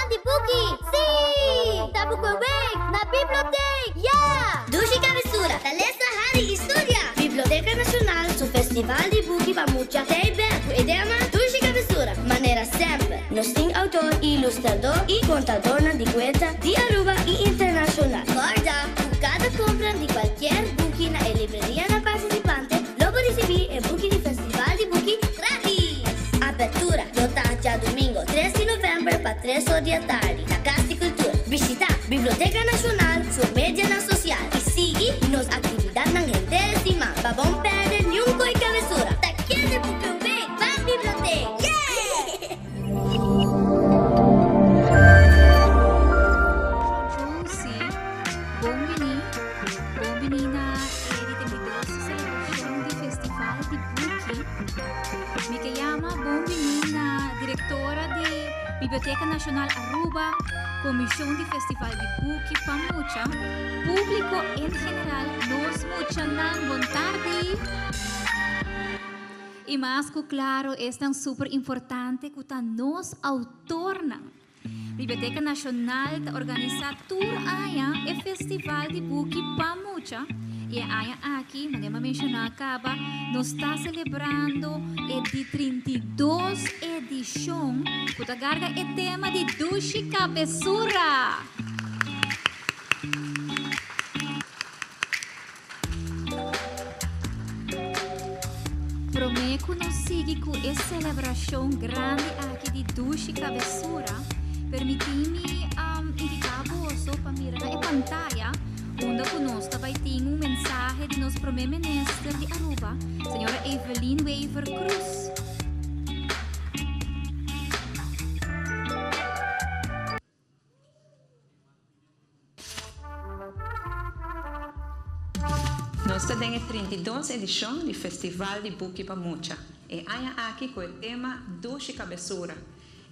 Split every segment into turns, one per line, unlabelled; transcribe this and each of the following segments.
Siman di Buki! Sí! Ta Boekenweek na Bibliotheek! Yeah!
Dushi Kabesura ta lesa, hari i studia! Biblioteka Nashonal su Festival di Buki pa Mucha ta e bek ku e tema Dushi Kabesura. Manera semper, nos tin outor, ilustrador i kontadornan di kuenta di Aruba i internashonal. Kòrda ku kada kompra di kualkier buki na e librerianan partisipante lo bo risibí e buki di Festival di Buki gratis! Apertura lo ta djadumingo tres di novèmber pa tres or di atardi na Kas di Kultura. Bishitá Biblioteka Nashonal su medianan sosial i sigui nos aktividatnan henter e siman pa bon pèrdè niun koi kabesura.
Ta kende Boekenweek ban bibliotek! Yeah!
Lucy, bon bini. Bon bini na e di 32 celebracion di Festival di Buki. Mi ke yama bon bini na directora di Biblioteca Nacional Aruba, Comision di Festival di Buki pa Mucha, publico en general, nos muchanan, bon tardi! I mas ku klaro esnan super importante ku ta nos outornan. Biblioteka Nashonal ta organisá tur aña e Festival di Buki pa Mucha i e aña aki, manera mi a menshoná kaba, nos ta selebrando e di 32 edishon ku ta garga e tema di Dushi Kabesura. Promé ku nos sigui ku e selebrashon grandi aki di Dushi Kabesura, permití mi invitá boso pa mira na e pantaya unda ku nos ta bai tin un mensahe di nos Promé Minister di Aruba, Señora Evelyn Wever-Croes.
Nos ta den e 32 edishon di Festival di Buki pa Mucha, e aña aki ku e tema Dushi Kabesura.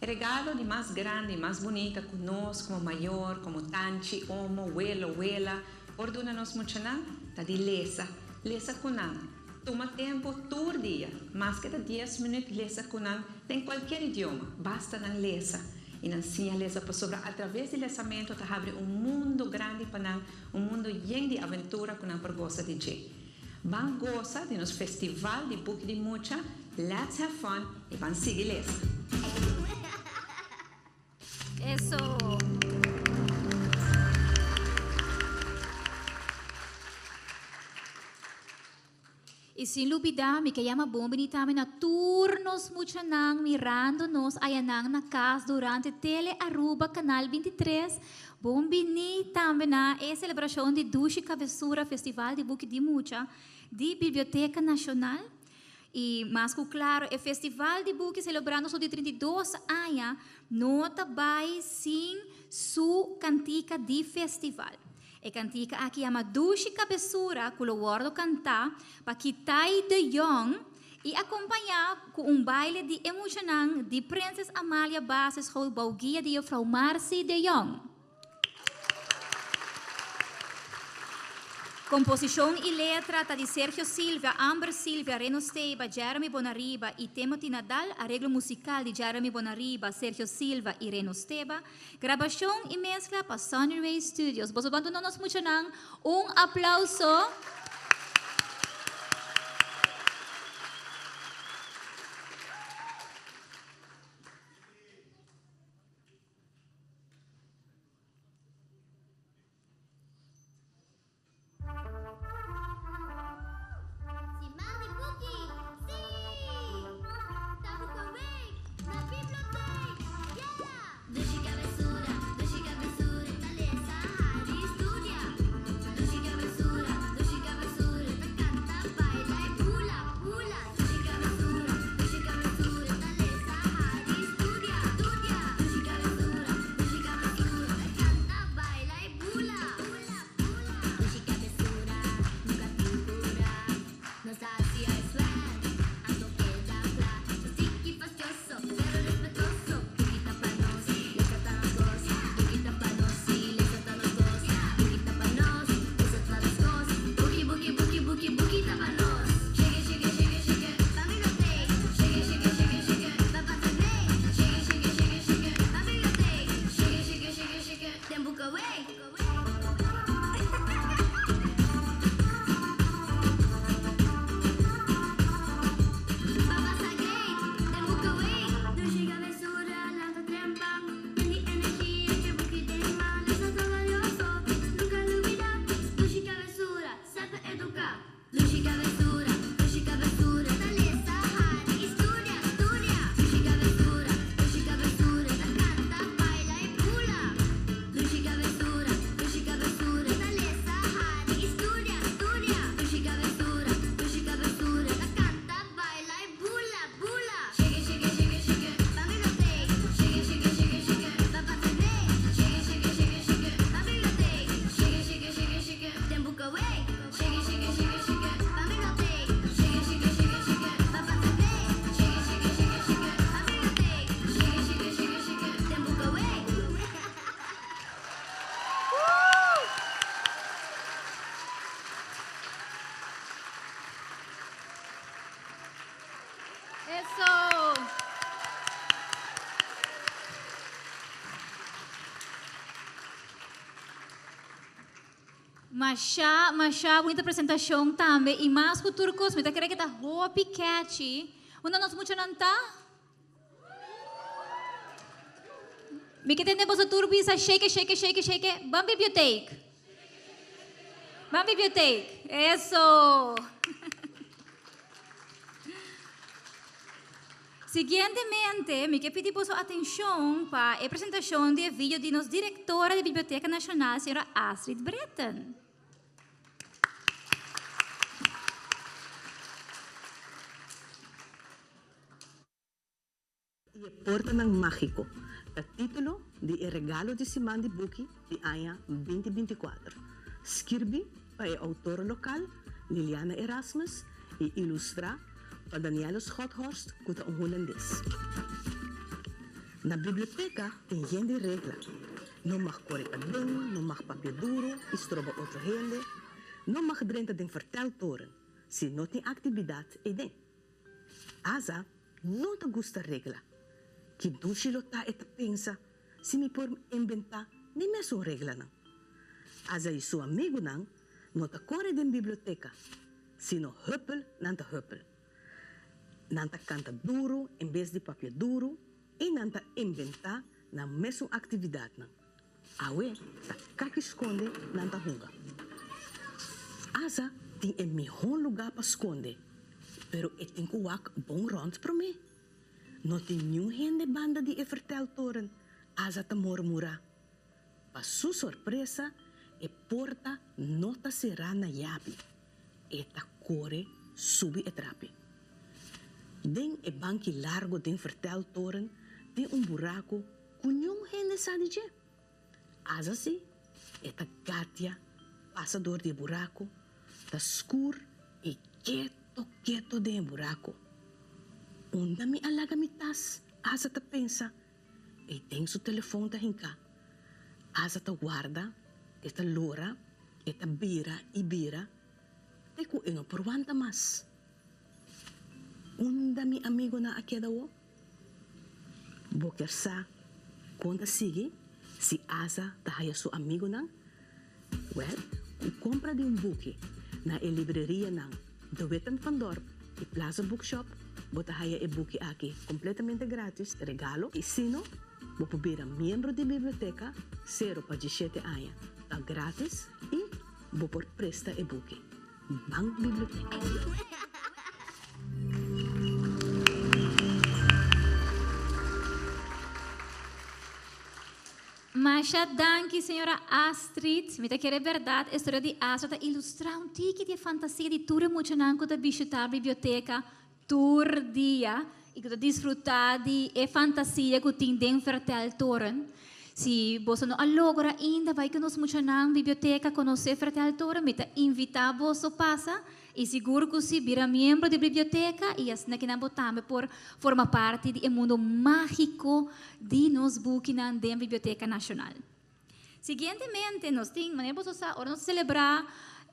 E regalo di mas grandi i mas bunita ku nos komo mayor, komo tanchi, omo, welo, wela por duna nos muchanan ta di lesa. Lesa ku nan. Tuma tempu tur dia, maske ta dies minüt lesa ku nan den kualkier idioma, basta nan lesa. I nan siña lesa pasobra atraves di lesamentu ta habri un mundu grandi pa nan, un mundu yen di aventura ku nan por gosa di dje. Ban gosa di nos festival di buki di mucha, Let's have fun i ban sigui lesa!
Eso! I sin lubidá, mi ke yama bon bini tambe na tur nos muchanan mirando nos ayanan na kas durante Tele Aruba Canal 23. Bon bini tambe na e selebrashon di Dushi Kabesura Festival di Buki di Mucha di Biblioteka Nashonal. I mas ku klaro e festival di buki selebrando su di 32 aña no ta bai sin su kantika di festival. E kantika aki yama Dushi Kabesura ku lo wòrdu kantá pa Kitay de Jong i akompañá ku un baile di e muchanan di Prinses Amalia Basisschool bou guia di Juffrouw Marcy de Jong. Komposishon i letra ta di Sergio Silvia, Amber Silvia, Reno Steba, Jeremy Bonariba i Timothy Nadal, areglo musikal di Jeremy Bonariba, Sergio Silva i Reno Steba. Grabashon i meskla pa Sunny Ray Studios. Boso ban duna nos muchanan un aplauso.
Siman di Buki! Sí! Ta Boekenweek na Bibliotheek! Yeah! Dushi kabesura, dushi kabesura, ta lesa, hari, studia. Dushi kabesura, dushi kabesura.
Masha, masha bunita presentacion tambe y mas cu tur cos mi ta kere cu ta hopi catchy. Unda nos muchanan ta? Mi ke tende boso tur bisa shake, shake, shake, shake. Ban bibliotheek. Ban bibliotheek. Eso. Siguientemente, mi ke pidi boso atenshon pa e presentashon di e video di nos direktora di Biblioteka Nashonal, señora Astrid Britten.
I e portanan mágiko ta título di e regalo di Siman di Buki di aña 2024, skirbi pa e outor lokal Liliana Erasmus i ilustrá pa Danielle Schothorst ku ta un hulandes. Na biblioteka tin yen di regla, no mag kore paden, no mag papia duru i stroba otro hende, no mag drenta den verteltoren si no tin aktividat eiden. Aza no ta gusta regla. Ki dushi lo ta, e ta pensa, si mi por inventá mi mesun reglanan. Aza i su amigunan no ta kore den biblioteka, sino huppel nan ta huppel. Nan ta kanta duru en bes di papia duru i nan ta inventá nan mesun aktividatnan. Awe ta kaki skonde nan ta hunga. Aza tin e mihó lugá pa skonde, pero e tin ku wak bon rònt promé. No tin niun hende banda di e verteltoren, Aza ta murmurá. Pa su sorpresa, e porta no ta será na yabi. E ta kore subi e trapi. Den e banki largo den verteltoren tin un buraku Ku niun hende sa di dje. Aza si, e ta gatia pasa dor di e buraku, ta skur i keto keto den e buraku. Unda mi a laga mi tas? Aza ta pensa. E den su telefon ta hinká. Aza ta warda, e ta lora, e ta bira i bira, te ku e no por wanta mas. Unda mi amigonan a keda wo? Bo kier sa kon ta sigui si Asa ta haya su amigunan? Wèl, ku kompra di un buki na e librerianan De Witten van Dorp i Plaza Bookshop, bo ta haya e buki aki kompletamente gratis, regalo, i si no, bo por bira miembro di biblioteka sero pa dishete aña, ta gratis i bo por presta e buki. Ban biblioteka.
Masha danki señora Astrid. Mi ta kere berdad e storia di Astrid ta ilustra un tiki di e fantasia di tur e muchanan ku ta bishita biblioteka tur dia i ku ta disfruta di e fantasia ku tin den Verteltoren. Si boso no a logra ainda bai ku nos muchanan biblioteka konosé Verteltoren, mi ta invitá boso pasa i sigur ku si bira miembro di biblioteka i asina kinan bo tambe por forma parti di e mundo mágiko di nos bukinan den Biblioteka Nashonal. Siguientemente nos tin, manera boso sa, ora nos ta selebrá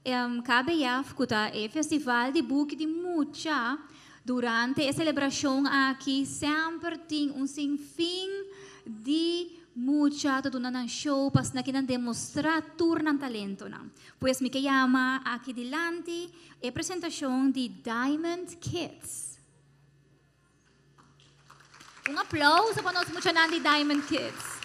KBF, ku ta e festival di buki di mucha, durante e selebrashon aki semper tin un sinfin di mucha ta duna nan show pa asina ki nan demostrá tur nan talentonan. Pues mi ke yama aki dilanti e presentashon di Diamond Kids. Un aplauso pa nos muchanan di Diamond Kids.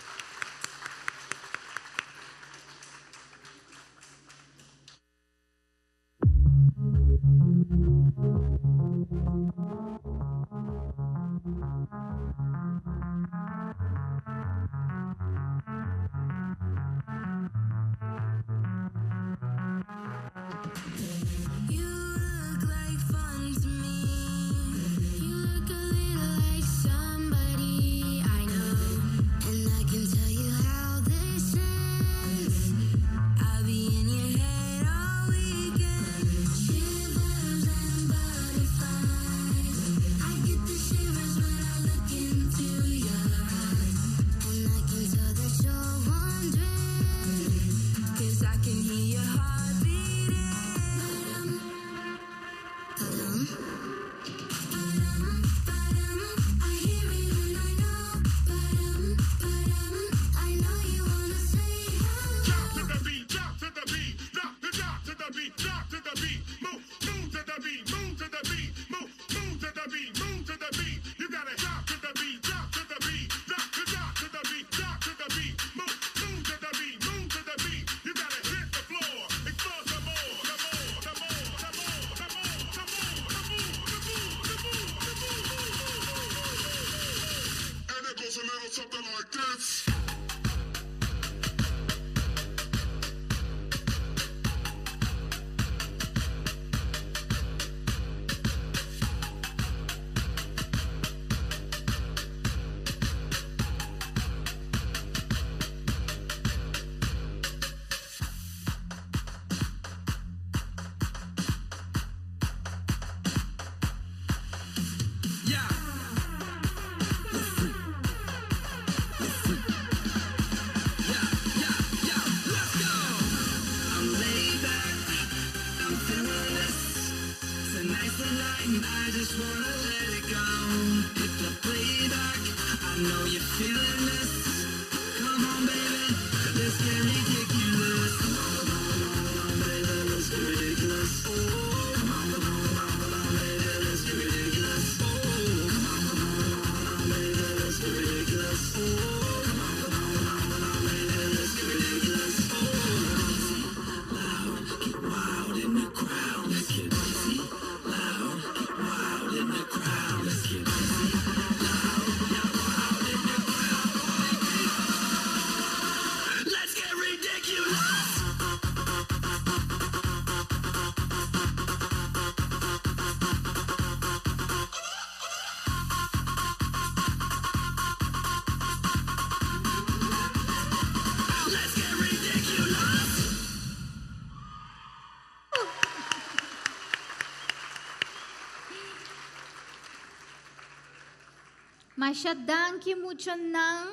Masha danki muchanan.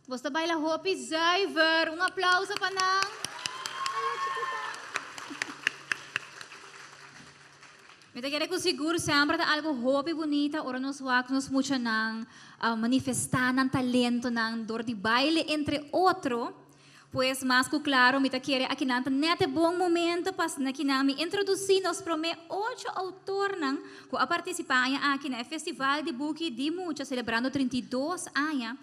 Boso ta baila hopi zuiver. Un aplauso pa nan. Hallo chikita. Mi ta kere ku sigur semper ta algo hopi bunita ora nos wak nos muchanan manifestá nan talentonan dor di baile entre otro. Pues mas ku klaro mi ta kere akinan ta nèt e bon momento pa asina kinan mi introdusí nos promé ocho outornan ku a partisipá aña aki na e Festival di Buki di Mucha selebrando 32 aña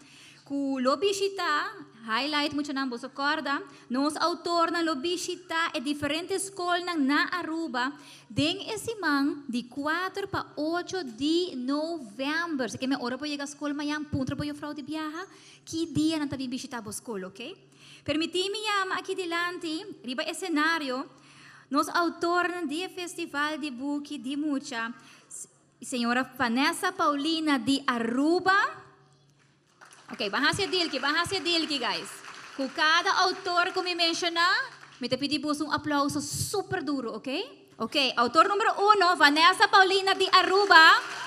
ku lo bishitá, highlight muchanan boso kòrda, nos outornan lo bishitá e diferente skolnan na Aruba den e siman di kuater pa ocho di novèmber. Si ke mi ora bo yega skol mañan puntra bo yufrou di biaha Ki dia nan ta bin bishita bo skol, ok? Permití mi yama aki dilanti, riba e senario, nos autornan di e Festival di Buki di Mucha, señora Vanessa Paulina di Aruba. Ok, ban hasi e dilki, ban hasi e dilki, guys. Ku kada autor ku mi menshoná, mi ta pidi boso un aplauso super duro, ok? Ok, autor numero uno, Vanessa Paulina di Aruba.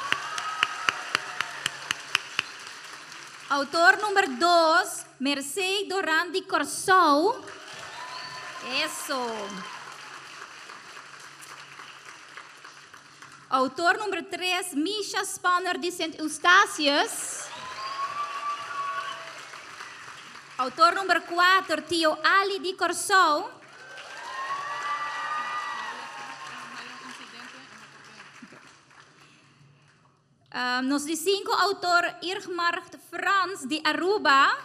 Autor number dos, Mercey Doran di Kòrsou. Eso. Autor number tres, Misha Spanner di Sint Eustatius. Autor number kuater, Tio Ali di Kòrsou. Nos di sinku autor Irgmargt Frans di Aruba.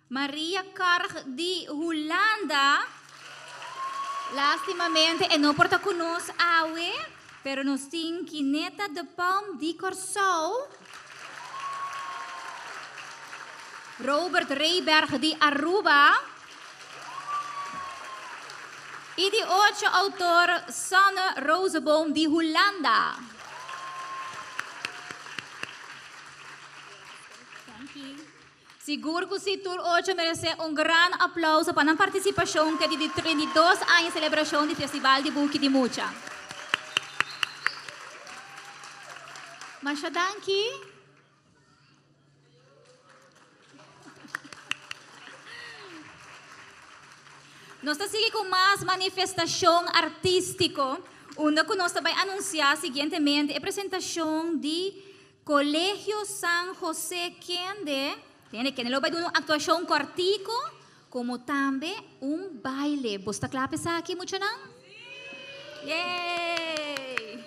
Maria Karg di Hulanda. Lastimamente e no por ta ku nos awe, pero nos tin Kineta de Palm di Kòrsou, Robert Reyberg di Aruba i di ocho outor Sanne Rozeboom di Hulanda. Sigur ku si tur ocho meresé un gran aplauso pa nan partisipashon ke di di 32 aña selebrashon di Festival di Buki di Mucha. Masha danki. Nos ta sigui ku mas manifestashon artístiko, unda ku nos ta bai anunsiá siguientemente e presentashon di Colegio San Jose kende tende kende lo bai duna un actuacion cortico como tambe un baile. Bos ta cla pa esaki muchanan? Yay!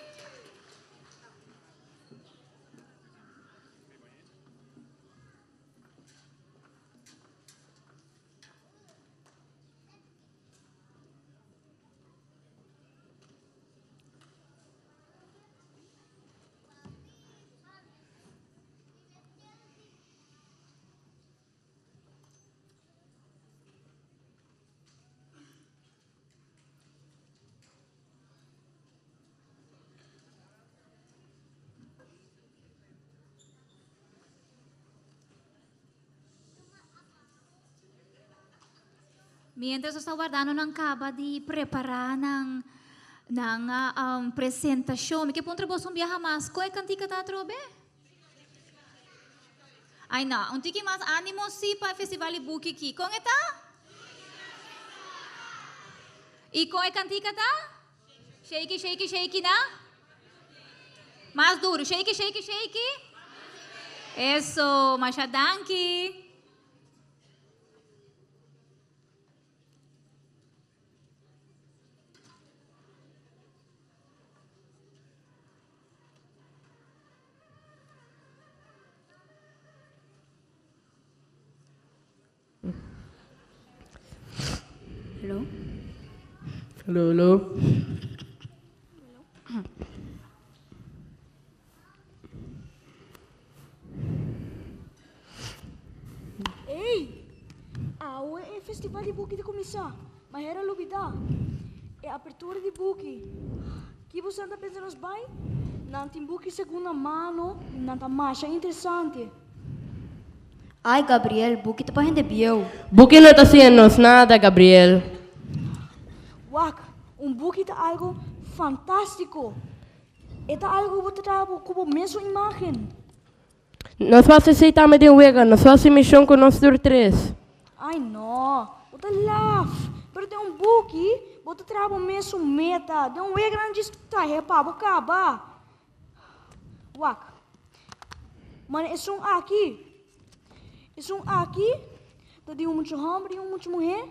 Mientras nos ta wardando nan kaba di prepará nan nan presentashon, mi ke puntra boso un biaha mas, kon e kantika ta atrobe? Ai no, un tiki mas ánimo sí pa e festival di buki aki. Kon e ta? I kon e kantika ta? Shake, shake, shake na? Mas duro. Shake, shake, shake. Eso, masha danki.
Hello?
Hello, hello.
Ei! Awe e festival di buki ta kuminsá, ma hera lubidá. E apertura di buki. Ki boso ta pensa nos bai? Nan tin buki segunda mano i nan ta masha interesante.
Ai, Gabriel, buki ta pa hende bieu.
Buki no ta siña nos nada, Gabriel.
Wak, un buki ta algu fantástiko. E ta algu ku bo ta traha ku bo mesun imágen.
Nos por hasi esei tambe den wega. Nos por hasi mishon ku nos tur tres.
Ai no, bo ta laf. Pero den un buki bo ta traha bo mesun meta. Den un wega nan djis trahe pa bo kaba. Wak. Mane esun aki. Esun aki ta di un mucha hòmber i un mucha muhé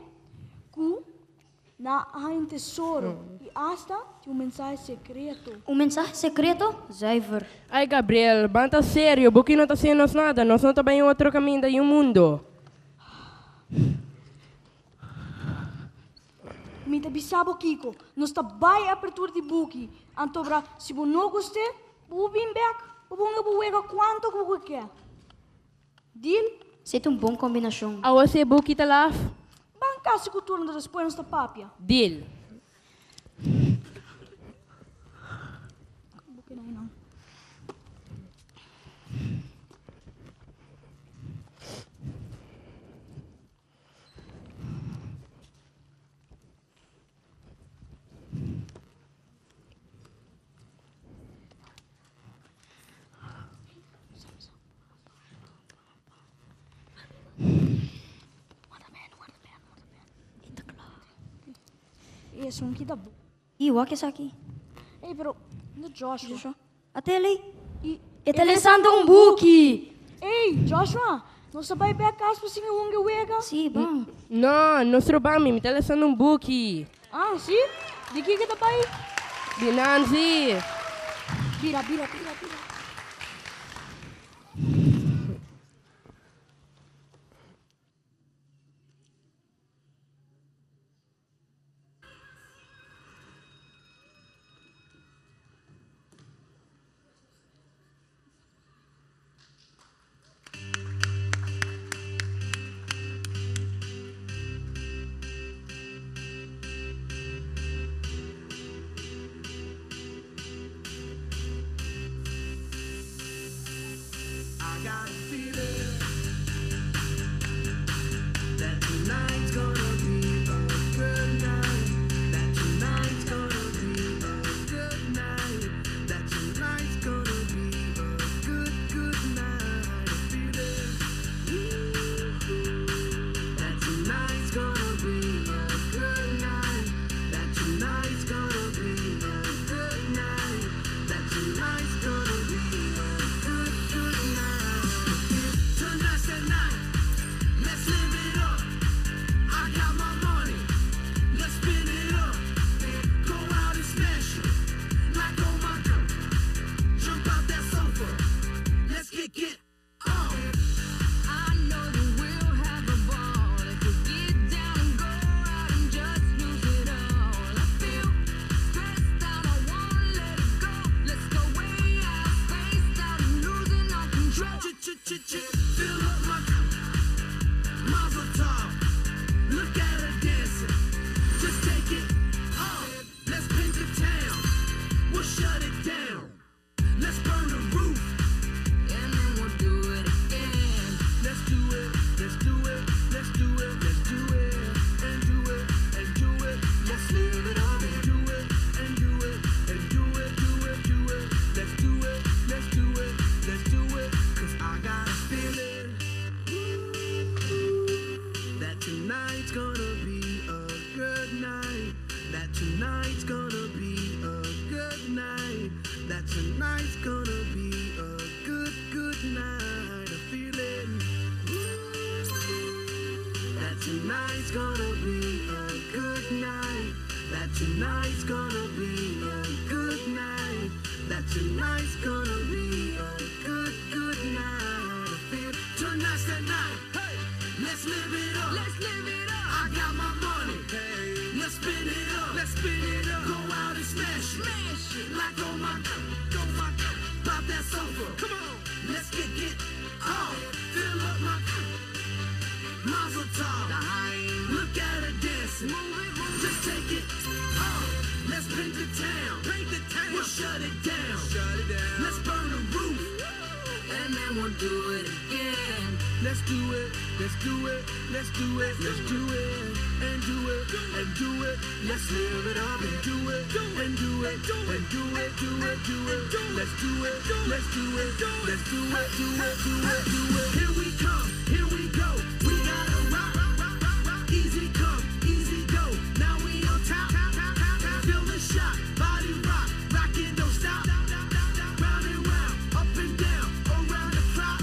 ku Nan a haña un tesoro i asta tin un mensahe sekreto.
Un mensahe sekreto? Zuiver.
Ai Gabriel, ban ta serio, bo ki no ta siña nos nada, nos no ta bai un otro kaminda i un mundo.
Mi ta bisa bo kiko, nos ta bai e apertura di buki, antobra si bo no gust'é, bo por bin bèk, bo por hunga bo wega kuantu ku bo ke. Deal?
Esei ta un bon kombinashon.
Awo si e buki ta laf?
Ban kasi ku tur despues nos ta papia.
Deal.
Esun ki ta bo.
I wak esaki.
Ey, pero no Joshua.
Joshua. Atele.
I
E ta lesando un buki.
Ey, Joshua, nos ta bai bek kas pa sigui hunga e wega?
Sí, ban.
No, no stroba mi, mi ta lesando un buki.
Ah, sí? Di kiko ta bai?
Di Nancy.
Bira, bira, bira, bira.
shut it down. Shut it down. Let's burn the roof. And then we'll do it again. Let's do it, let's do it, let's do it, let's do it, and do it, and do it. Let's live it up and do it, and do it, and do it, do it, do it. Let's do it, let's do it, let's do it, do it, do it, do it. Here we come, here we go. We gotta rock, rock, rock, rock. Easy come, easy go. Now we on top. Feel the shot, body rock, rock and don't stop. Round and round, up and down, around the clock.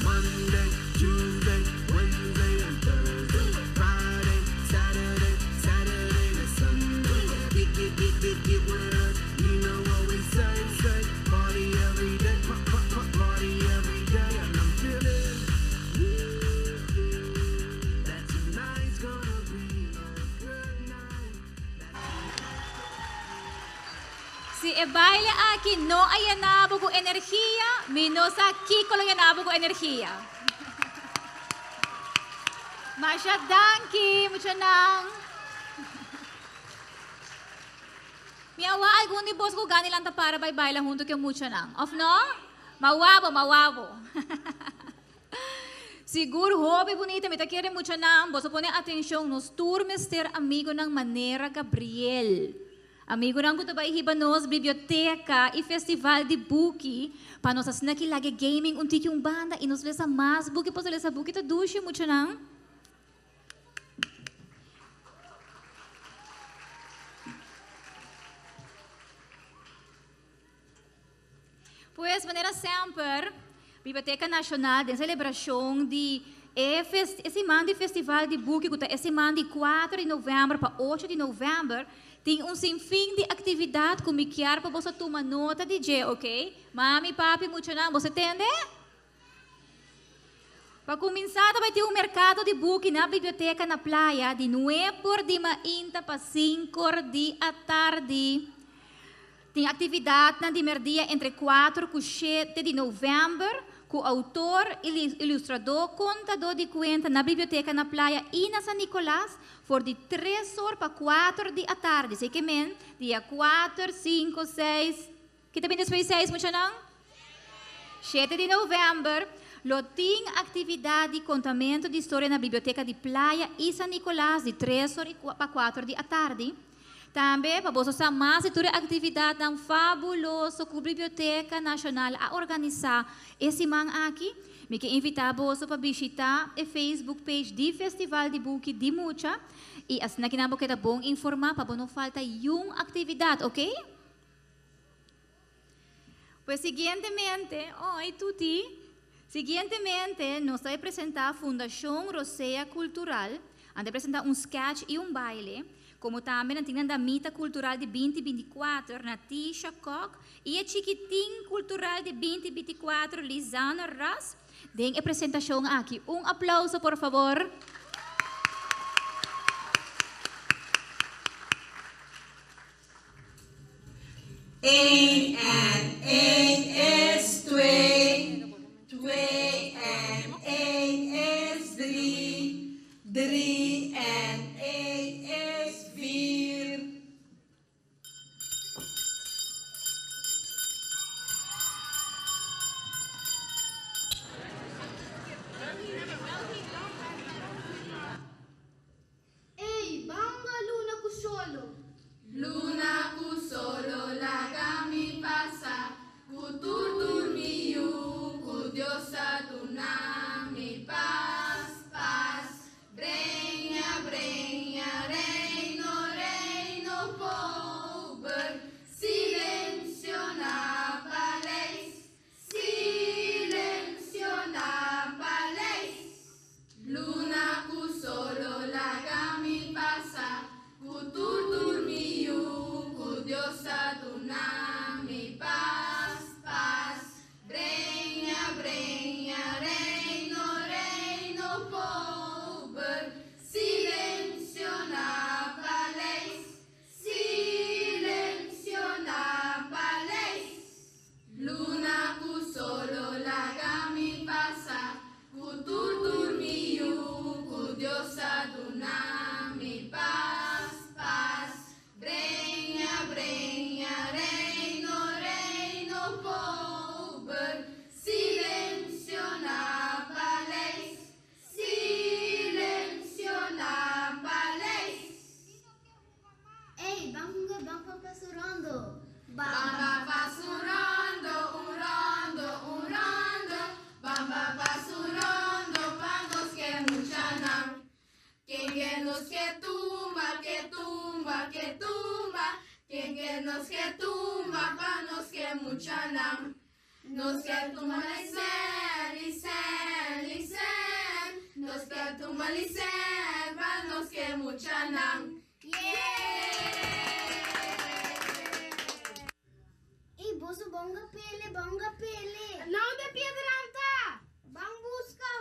Monday, Tuesday, Wednesday, and Thursday, Friday, Saturday, Saturday to Sunday. Get, get, get, get, get with us. You know what we say, say. Party every day, pa- pa- pa- party every day, and I'm feeling that tonight's gonna be a good night.
Si e baile aki no a yena bo ku energia, mi no sa kiko lo yena bo ku energia. Masha danki, muchanan. Mi a wak algun di boso ku gana lanta para bai baila huntu ku e muchanan. Of no? Mawabo, mawabo. Sigur hopi bunita, mi ta kere muchanan, boso pone atenshon, nos tur mester amigunan manera Gabriel. Amigunan ku ta bai hiba nos biblioteka i festival di buki pa nos asina ki laga e gaming un tiki un banda i nos lesa mas buki pasobra lesa buki ta dushi muchanan. Pues, manera semper, Biblioteca Nacional den celebracion di e e siman di Festival di Buki cu ta e siman di cuater di november pa ocho di november, tin un sinfin di actividad cu mi kier pa boso tuma nota di dje, ok? Mami, papi, muchanan, boso tende? Pa cuminsa ta bay tin un mercado di buki na Biblioteca na Playa di nuebor di mainta pa cincor di atardi. Tin actividadnan di merdia entre cuatro cu shete di november cu autor, ilustrador, contador di cuenta na Biblioteca na Playa y na San Nicolas for di tres or pa cuatro di atardi. Esey ke men dia cuater, cinco, seis, Ki ta bin despues di seis muchanan? Shete di novèmber lo tin aktividat di kontamentu di storia na Biblioteka di Playa i San Nicolas di tres or pa kuater di atardi. Tambe pa boso sa mas di tur e aktividatnan fabuloso ku Biblioteka Nashonal a organisá e siman aki, mi ke invitá boso pa bishitá e Facebook page di Festival di Buki di Mucha i asina kinan bo keda bon informá pa bo no falta yun aktividat, oke? Pues siguientemente, oi Tuti, siguientemente nos ta presenta Fundacion Rosea Cultural, nan ta presenta un sketch y un baile, como tambe nan tin nan damita cultural di binti binti kuater, Natisha Kok, y e chikitin cultural di binti binti kuater, Lizanne Ras, den e presentacion aki. Un aplauso por favor.
Eén en één is twee, twee en één is drie, drie en één is vier.
Ey, banga luna cu solo.
Luna cu solo laga mi pasa.
Bamba pasa un rondo, un rondo, un rondo. Bamba pasa un rondo pa nos ke muchanan. Ken ke nos ke tumba, ke tumba, ke tumba. Ken ke nos ke tumba pa nos ke muchanan. Nos ke tumba licen, licen, licen. Nos ke tumba licen pa nos ke muchanan.
Ey, boso bonga pele, bonga pele.
Na unda piedran ta?
Ban busca.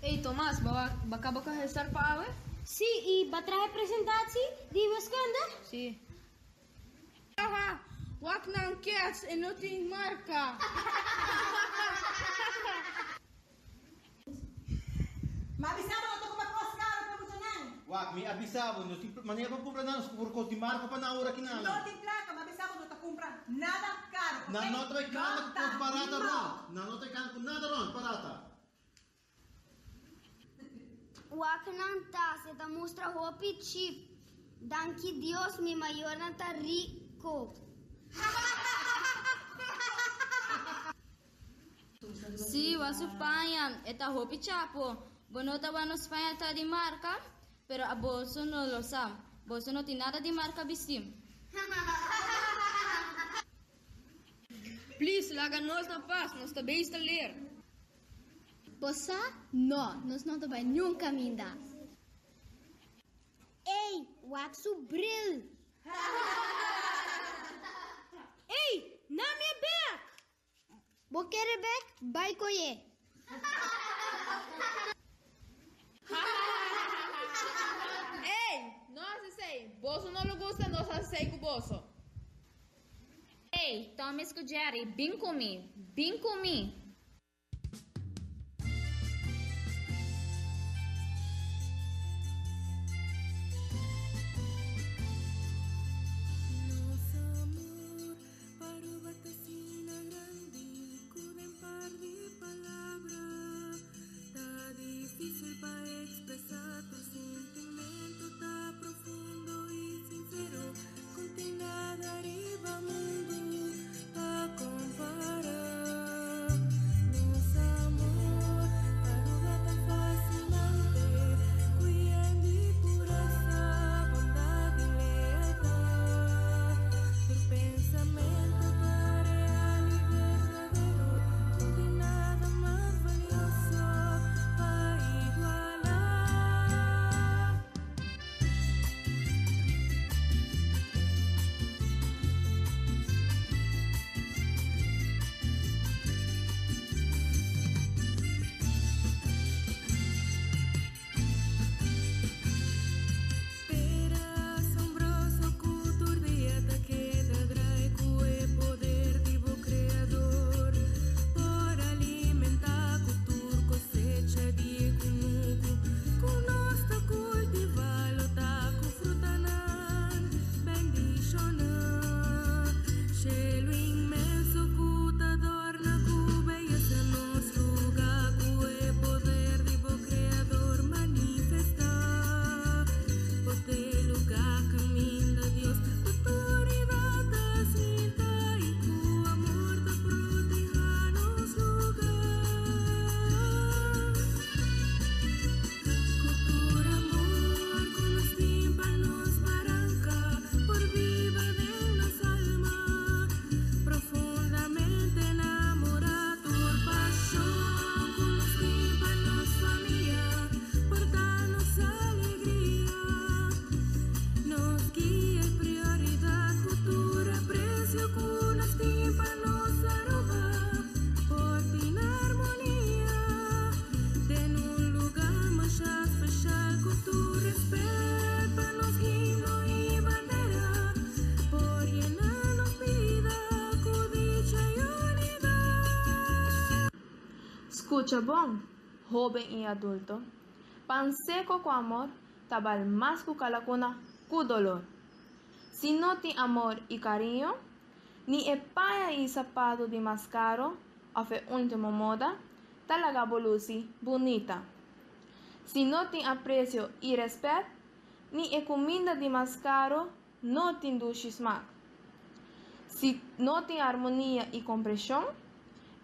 Ey, Tomas, bo a caba cu huiswerk pa awe?
Si, y bo a traha presentatie di wiskunde?
Si.
Haha, wak nan kets, e no tin marca.
Ma bisa bo no ta cumpra cos caro pa muchanan.
Wak, mi a bisa bo, no tin manera pa cumpra nan, nos por cos di marca pa nan ora ki nan.
No tin placa, ma bisa bo no ta cumpra nada caro, ok?
Nan no ta bay cana cu cos barata rond, nan no ta bay cana cu nada rond, barata.
Wak nan tas, e ta mustra hopi chip. Danki Dios mi mayornan ta rico.
Sí, wak su paña, e ta hopi chapo. Bo no ta wak nos paña ta di marca, pero aboso no lo sa. Boso no tin nada di marca bisti.
Please, laga nos na pas, nos ta beis ta leer.
Bo sa? No, nos no ta bai niun kaminda. Ey, wak su bril!
Ey, na mi e bek!
Bo kere bek? Bai koye!
Ey, no hasi esei! Boso no lo gusta nos hasi esei ku boso.
Ey, Thomas ku Jerry, bin ku mi! Bin ku mi!
Nos amor pa Aruba ta asina grandi cu den par di palabra ta dificil pa expresa tur sintimento ta profundo y sincero cu tin nada riba mundo pa compara.
Scucha bon, hoben y adulto. Pan seco cu amor ta bal mas cu calacuna cu dolor. Si no tin amor y cariño, ni e paña y zapato di mas caro of e ultimo moda ta laga bo luci bunita. Si no tin aprecio y respet, ni e cuminda di mas caro no tin dushi smaak. Si no tin armonia y compresion,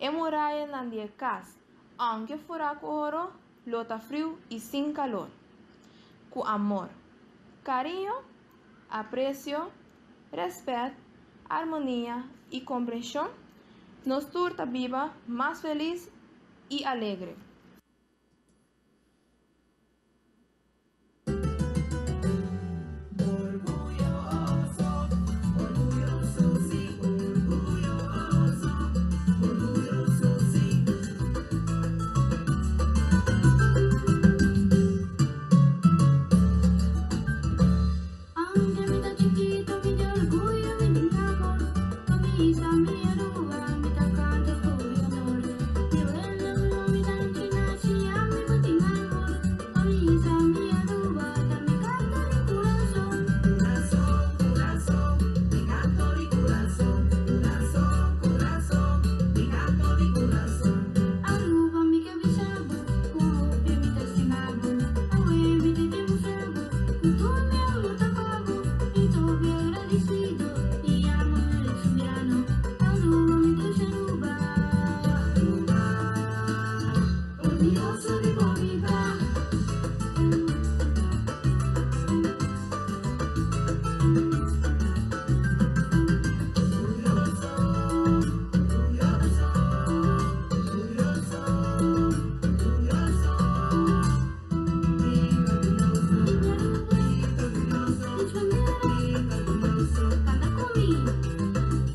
e murayanan di e cas, aunke fura cu oro, lo ta friu y sin calor. Cu amor, cariño, aprecio, respet, armonia y compresion, nos tur ta biba mas feliz y alegre.
Aunke mi ta chikito mi tin orguyo mi tin amor Pa mi isla mi Aruba mi ta canta cu mi honor Mi welo mi mami tanchi nachi ami bo tin amor Pa mi isla mi Aruba ta mi canto di curason.
Curason, curason, mi canto di curason Curason, curason, mi canto di curason.
Aruba mi ke bisa bo ku hopi mi ta stima bo Awe mi tin di mustra bo ku tur mi amor ta pa bo Mi ta hopi agradecido y amo el Zuliano Aruba mi dushi Aruba.
Aruba, orguyoso di bo mi ta. Orguyoso, orguyoso, orguyoso, orguyoso. Mi ta orguyoso, mi ta orguyoso, mi ta orguyoso.
Canta cu mi.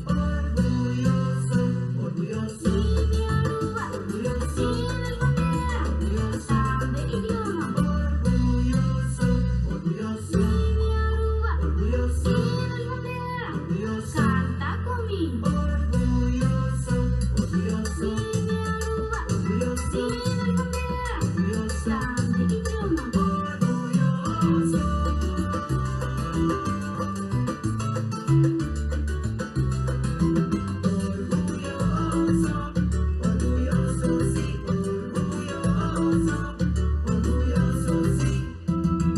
Orguyoso, orguyoso,
Mi Aruba,
orguyoso,
sí, nos bandera,
orguyoso,
tambe idioma.
orguyoso, orguyoso,
Mi Aruba,
orguyoso,
sí, nos bandera,
orguyoso,
canta cu mi.
orguyoso, orguyoso,
Mi Aruba,
orguyoso,
sí, nos bandera,
orguyoso,
tambe idioma.
orguyoso. Orguyoso, orguyoso, sí, orguyoso, orguyoso, sí.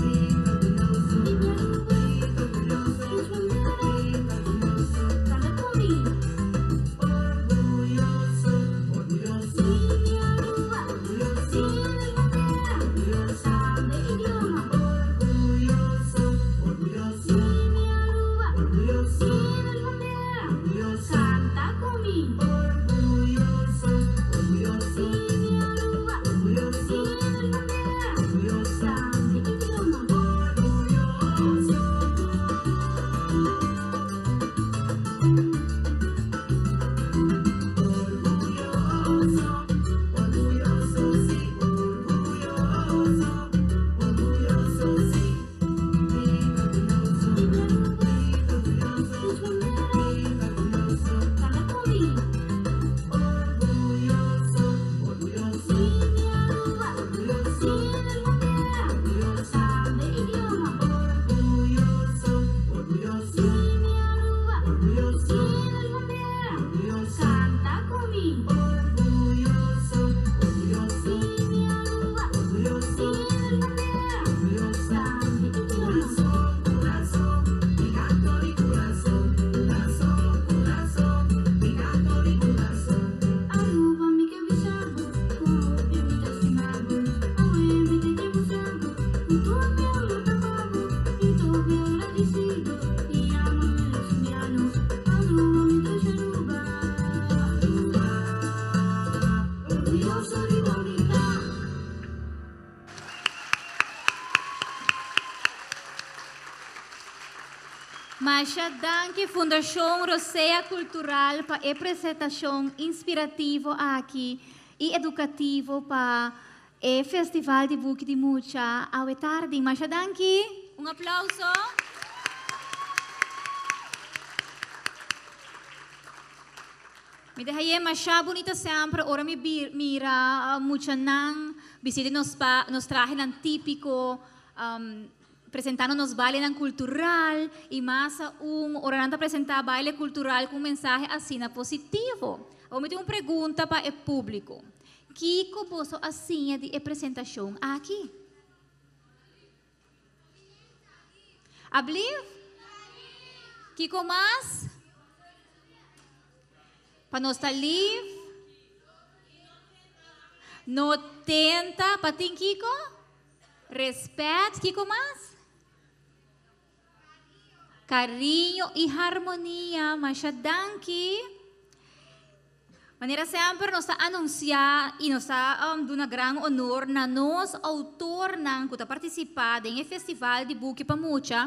Mi ta orguyoso, mi ta orguyoso, mi ta orguyoso.
Canta cu mi.
Orguyoso, orguyoso,
Mi Aruba,
orguyoso,
sí, nos bandera,
orguyoso,
tambe idioma.
orguyoso, orguyoso,
Mi Aruba,
orguyoso,
sí, nos bandera,
orguyoso,
canta cu mi.
orguyoso, orguyoso,
Mi Aruba,
orguyoso,
sí, nos bandera,
orguyoso,
tambe idioma.
orguyoso. Orguyoso, orguyoso, sí, orguyoso, orguyoso, sí. Mi ta orguyoso, mi ta orguyoso, mi ta orguyoso.
Canta cu mi.
Orguyoso, orguyoso,
Mi Aruba,
orguyoso,
sí, nos bandera,
orguyoso,
tambe idioma.
orguyoso, orguyoso,
Mi Aruba,
orguyoso,
sí, nos bandera,
orguyoso,
canta cu mi.
orguyoso, orguyoso,
Mi Aruba,
orguyoso,
sí, nos bandera,
orguyoso.
tambe idioma.
Corazón, corazón, mi canto di corazón, corazón, corazón, mi canto di corazón.
Aruba mi ke bisa bo, cu hopi mi ta stima bo. Awe mi tin di mustra bo, cu tur mi amor ta pa bo. Mi ta hopi agradecido y amo el Zuliano. Aruba mi dushi Aruba.
Aruba, orguyoso di bo mi ta.
Masha danki Fundacion Rosea Cultural pa e presentacion inspirativo aki y educativo pa e Festival di Buki di Mucha awe tardi. Masha danki. Un aplauso. Mi ta haye masha bunita semper ora mi mira muchanan bisti den nos pa nos trahenan típiko, presentando nos bailenan kultural i mas aun ora nan ta presentá baile kultural ku un mensahe asina positivo. Awor mi tin un pregunta pa e públiko. Kiko boso a siña di e presentashon aki? Ablief? Kiko mas? Pa nos ta lief? No tenta pa tin kiko? Respet, kiko mas? Cariño y harmonia. Masha danki. Manera semper nos ta anuncia y nos ta um, duna gran honor na nos autornan cu ta participa den e Festival di Buki pa Mucha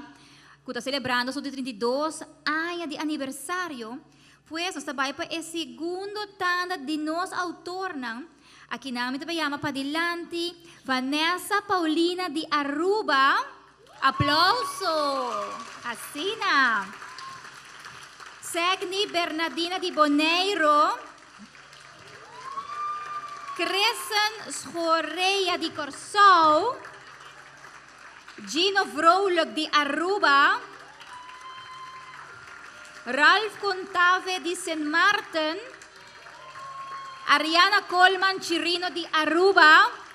cu ta celebrando su di 32 aña di aniversario. Pues nos ta bay pa e segundo tanda di nos autornan. Akinan mi ta bay yama padilanti Vanessa Paulina di Aruba. Aplauso! Asina. Segni Bernadina di Boneiro. Chrisen Schorea di Kòrsou. Gino Vrolijk di Aruba. Ralph Contave di Sint Maarten. Ariana Colman Chirino di Aruba.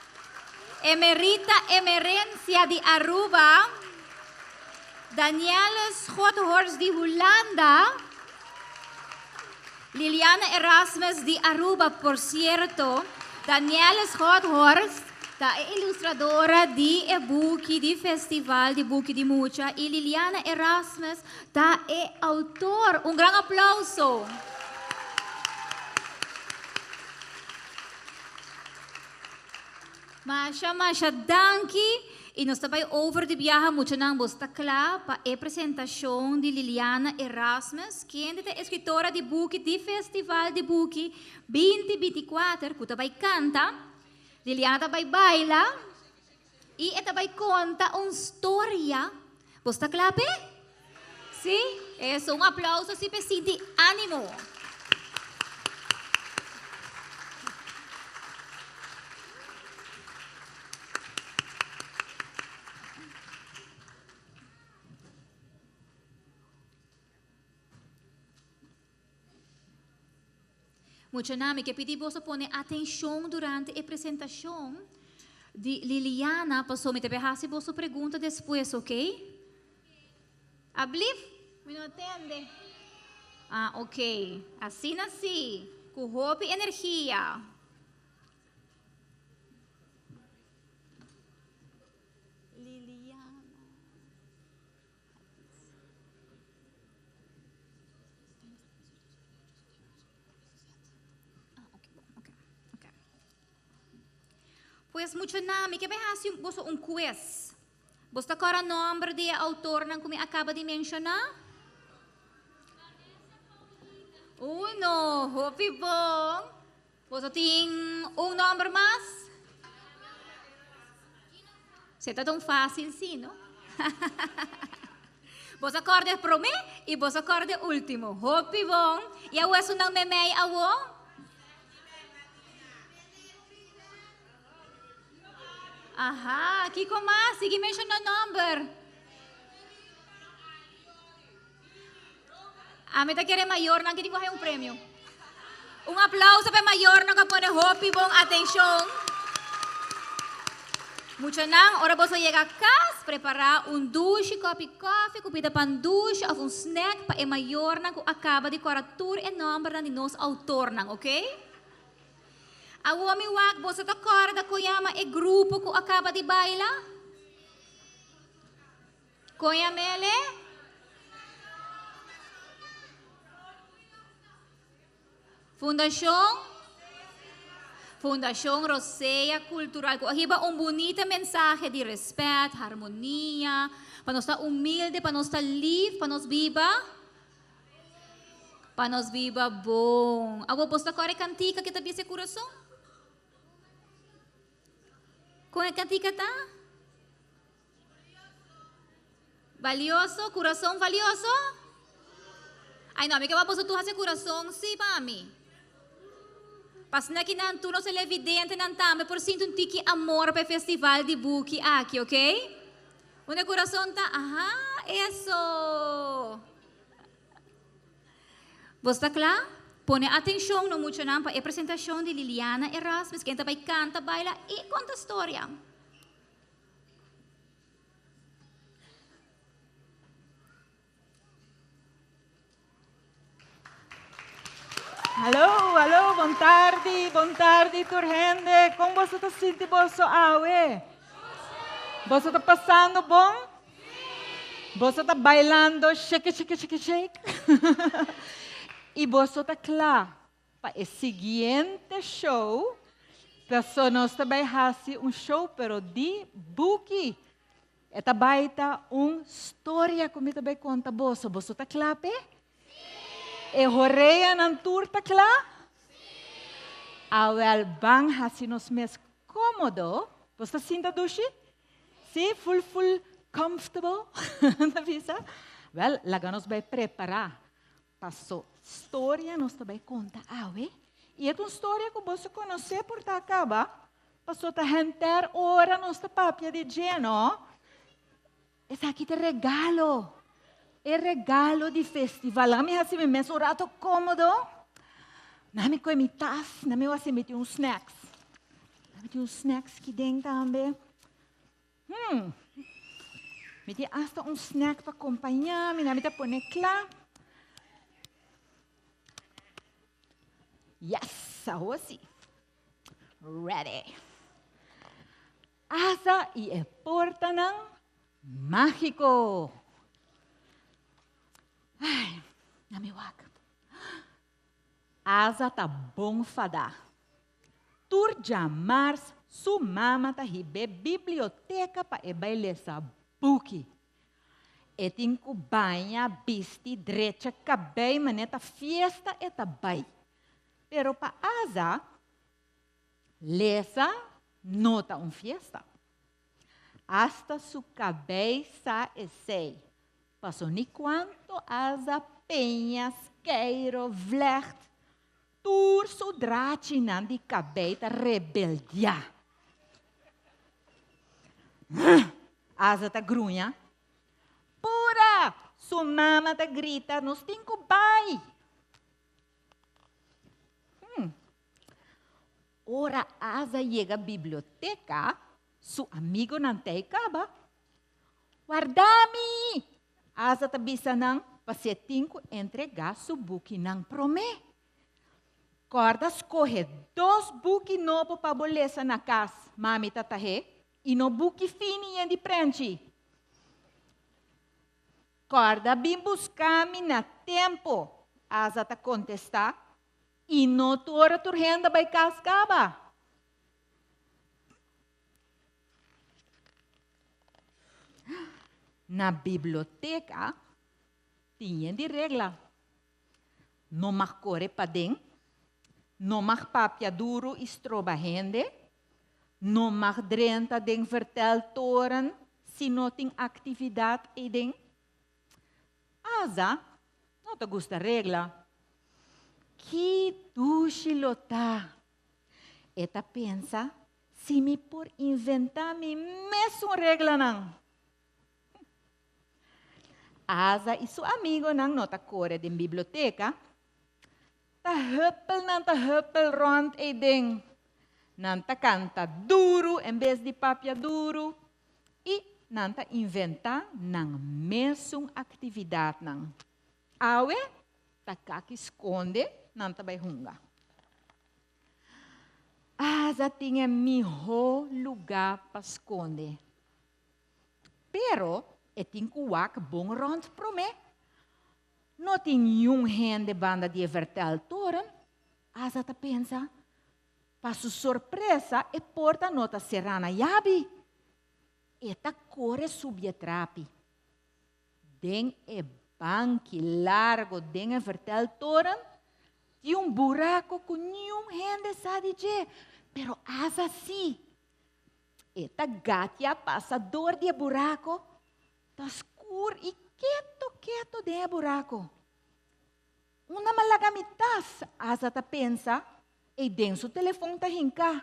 Emerita Emerencia di Aruba, Danielle Schothorst di Hulanda, Liliana Erasmus di Aruba, por cierto, Danielle Schothorst ta e ilustradora di e buki di Festival di Buki di Mucha y Liliana Erasmus ta e autor. Un gran aplauso! Masha masha danki y nos ta bay over di biaha muchanan bos ta cla pa e presentacion di Liliana Erasmus kende ta escritora di buki di Festival di Buki binti binticuater cu ta bay canta Liliana ta bay baila y e ta bay conta un storia bos ta cla p'e? Si? Eso un aplauso si p'e sinti animo. Muchanan, mi ke pidi boso pone atenshon durante e presentashon di Liliana, paso mi ta bai hasi boso pregunta despues, ok? Ablief? Mi no tende. Ah, ok. Asina si, ku hopi energia. Liliana. Pues muchanan, mi ke bai hasi boso un quiz. Bos ta kòrda nòmber di e outornan ku mi a kaba di menshoná? Uno, hopi bon. Boso tin un nòmber mas? Se ta tan fácil sí, no? Boso a kòrda e promé i boso a kòrda e último. Hopi bon. I awor esunnan meimei awor? Aha, kiko mas? Sigui menshoná nòmber. Ami ta kere mayornan ki tin ku haña un premio. Un aplauso pa e mayornan ku a pone hopi bon atenshon. Muchanan, ora boso yega kas, prepará un dushi kòpi kòfi ku pida pan dushi òf un snèk pa e mayornan ku a kaba di kòrda tur e nòmbernan di nos outornan, oké? Awor mi wak, boso ta kòrda kon yama e grupo ku a kaba di baila? Kon yam'ele? Fundashon Fundashon Rosea Kultural ku a hiba un bunita mensahe di respèt, harmonia, pa nos ta humilde, pa nos ta lif, pa nos biba pa nos biba bon. Awor bos ta kòrda e kantika ke ta bisa e kurason? Kon e kantika ta? Valioso, kurason valioso? Ai no, mi ke wak boso tur hasi kurason si pa mi. Pasina ki nan tur nos televidentenan tambe por sinti un tiki amor pa e festival di buki aki, ok? Unda e kurason ta? Aha, eso! Bos ta kla? Pone atenshon no muchanan pa e presentashon di Liliana Erasmus ken ta bai kanta, baila i konta storia.
Hallo, hallo, bon tardi, bon tardi tur hende. Kon boso ta sinti boso awe? Boso ta pasando bon? Boso ta bailando shake, shake, shake, shake? I boso ta kla pa e siguiente show? Paso nos ta bai hasi un show pero di buki. E ta bai ta un storia ku mi ta bai konta boso. Boso ta kla p'e? E horeanan tur ta kla? Awel ban hasi nos mes kómodo. Boso ta sinta dushi? Sí, full full comfortable, ta bisa? Wèl, laga nos bai prepará. Paso storia nos ta bai konta awe. I e ta un storia ku boso konosé por ta kaba, paso ta henter ora nos ta papia di dje, no? Esaki ta regalo, e regalo di festival. Laga mi hasi mi mes un rato kómodo. Na mi koe mi tas, na mi wasi mi tin un snacks. Na mi tin un snacks ki den tambe. Hmm. Mi tin hasta un snack pa kompañá mi, na mi ta pone kla. Yes, awor sí. Ready. Asa i e portanan mágiko. Ai, na mi wak. Asa ta bon fadá. Tur djamars su mama ta hib'é biblioteka pa e bai lesa buki. E tin ku baña, bisti, drecha kabei manera ta fiesta e ta bai. Pero pa Asa, lesa no ta un fiesta. Asta su kabei sa esei. Paso ni kuantu Asa peña, skeiro, vlecht, tur su drachinan di kabei ta rebeldiá. Asa ta gruña. Pura! Su mama ta grita, nos tin ku bai! Hmm. Ora Asa yega biblioteka, su amigonan ta ei kaba. Warda mi! Asa ta bisa nan pa si e tin ku entregá su bukinan promé. Kòrda skohe dos buki nobo pa bo lesa na kas, mami ta tah'é, i no buki fini yen di prenchi. Kòrda bin buska mi na tempu, Asa ta kontestá, i no tur ora tur hende bai kas kaba. Na biblioteka tin yen di regla. No mag kore paden, no mag papia duru i stroba hende, no mag drenta den verteltoren si no tin aktividat eiden. Aza no ta gusta regla. Ki dushi lo ta! E ta pensa, Si mi por inventá mi mesun reglanan! Aza i su amigonan no ta kore den biblioteka. Ta huppel nan ta huppel rònt eiden. Nan ta kanta duru en bes di papia duru i nan ta inventá nan mesun aktividatnan. Awe ta kaki skonde nan ta bai hunga. Aza tin e mihó lugá pa skonde. Pero e tin ku wak bon rònt promé. No tin niun hende banda di e verteltoren, Aza ta pensa. Pa su sorpresa e porta no ta será na yabi. E ta kore subi e trapi. Den e banki largo den e verteltoren tin un buraco cu niun hende sa di dje, pero Asa si. E ta gatia pasa door di e buraco, ta scur y keto keto den e buraco. Unda mi a laga mi tas? Asa ta pensa. Ei den su telefon ta hinká.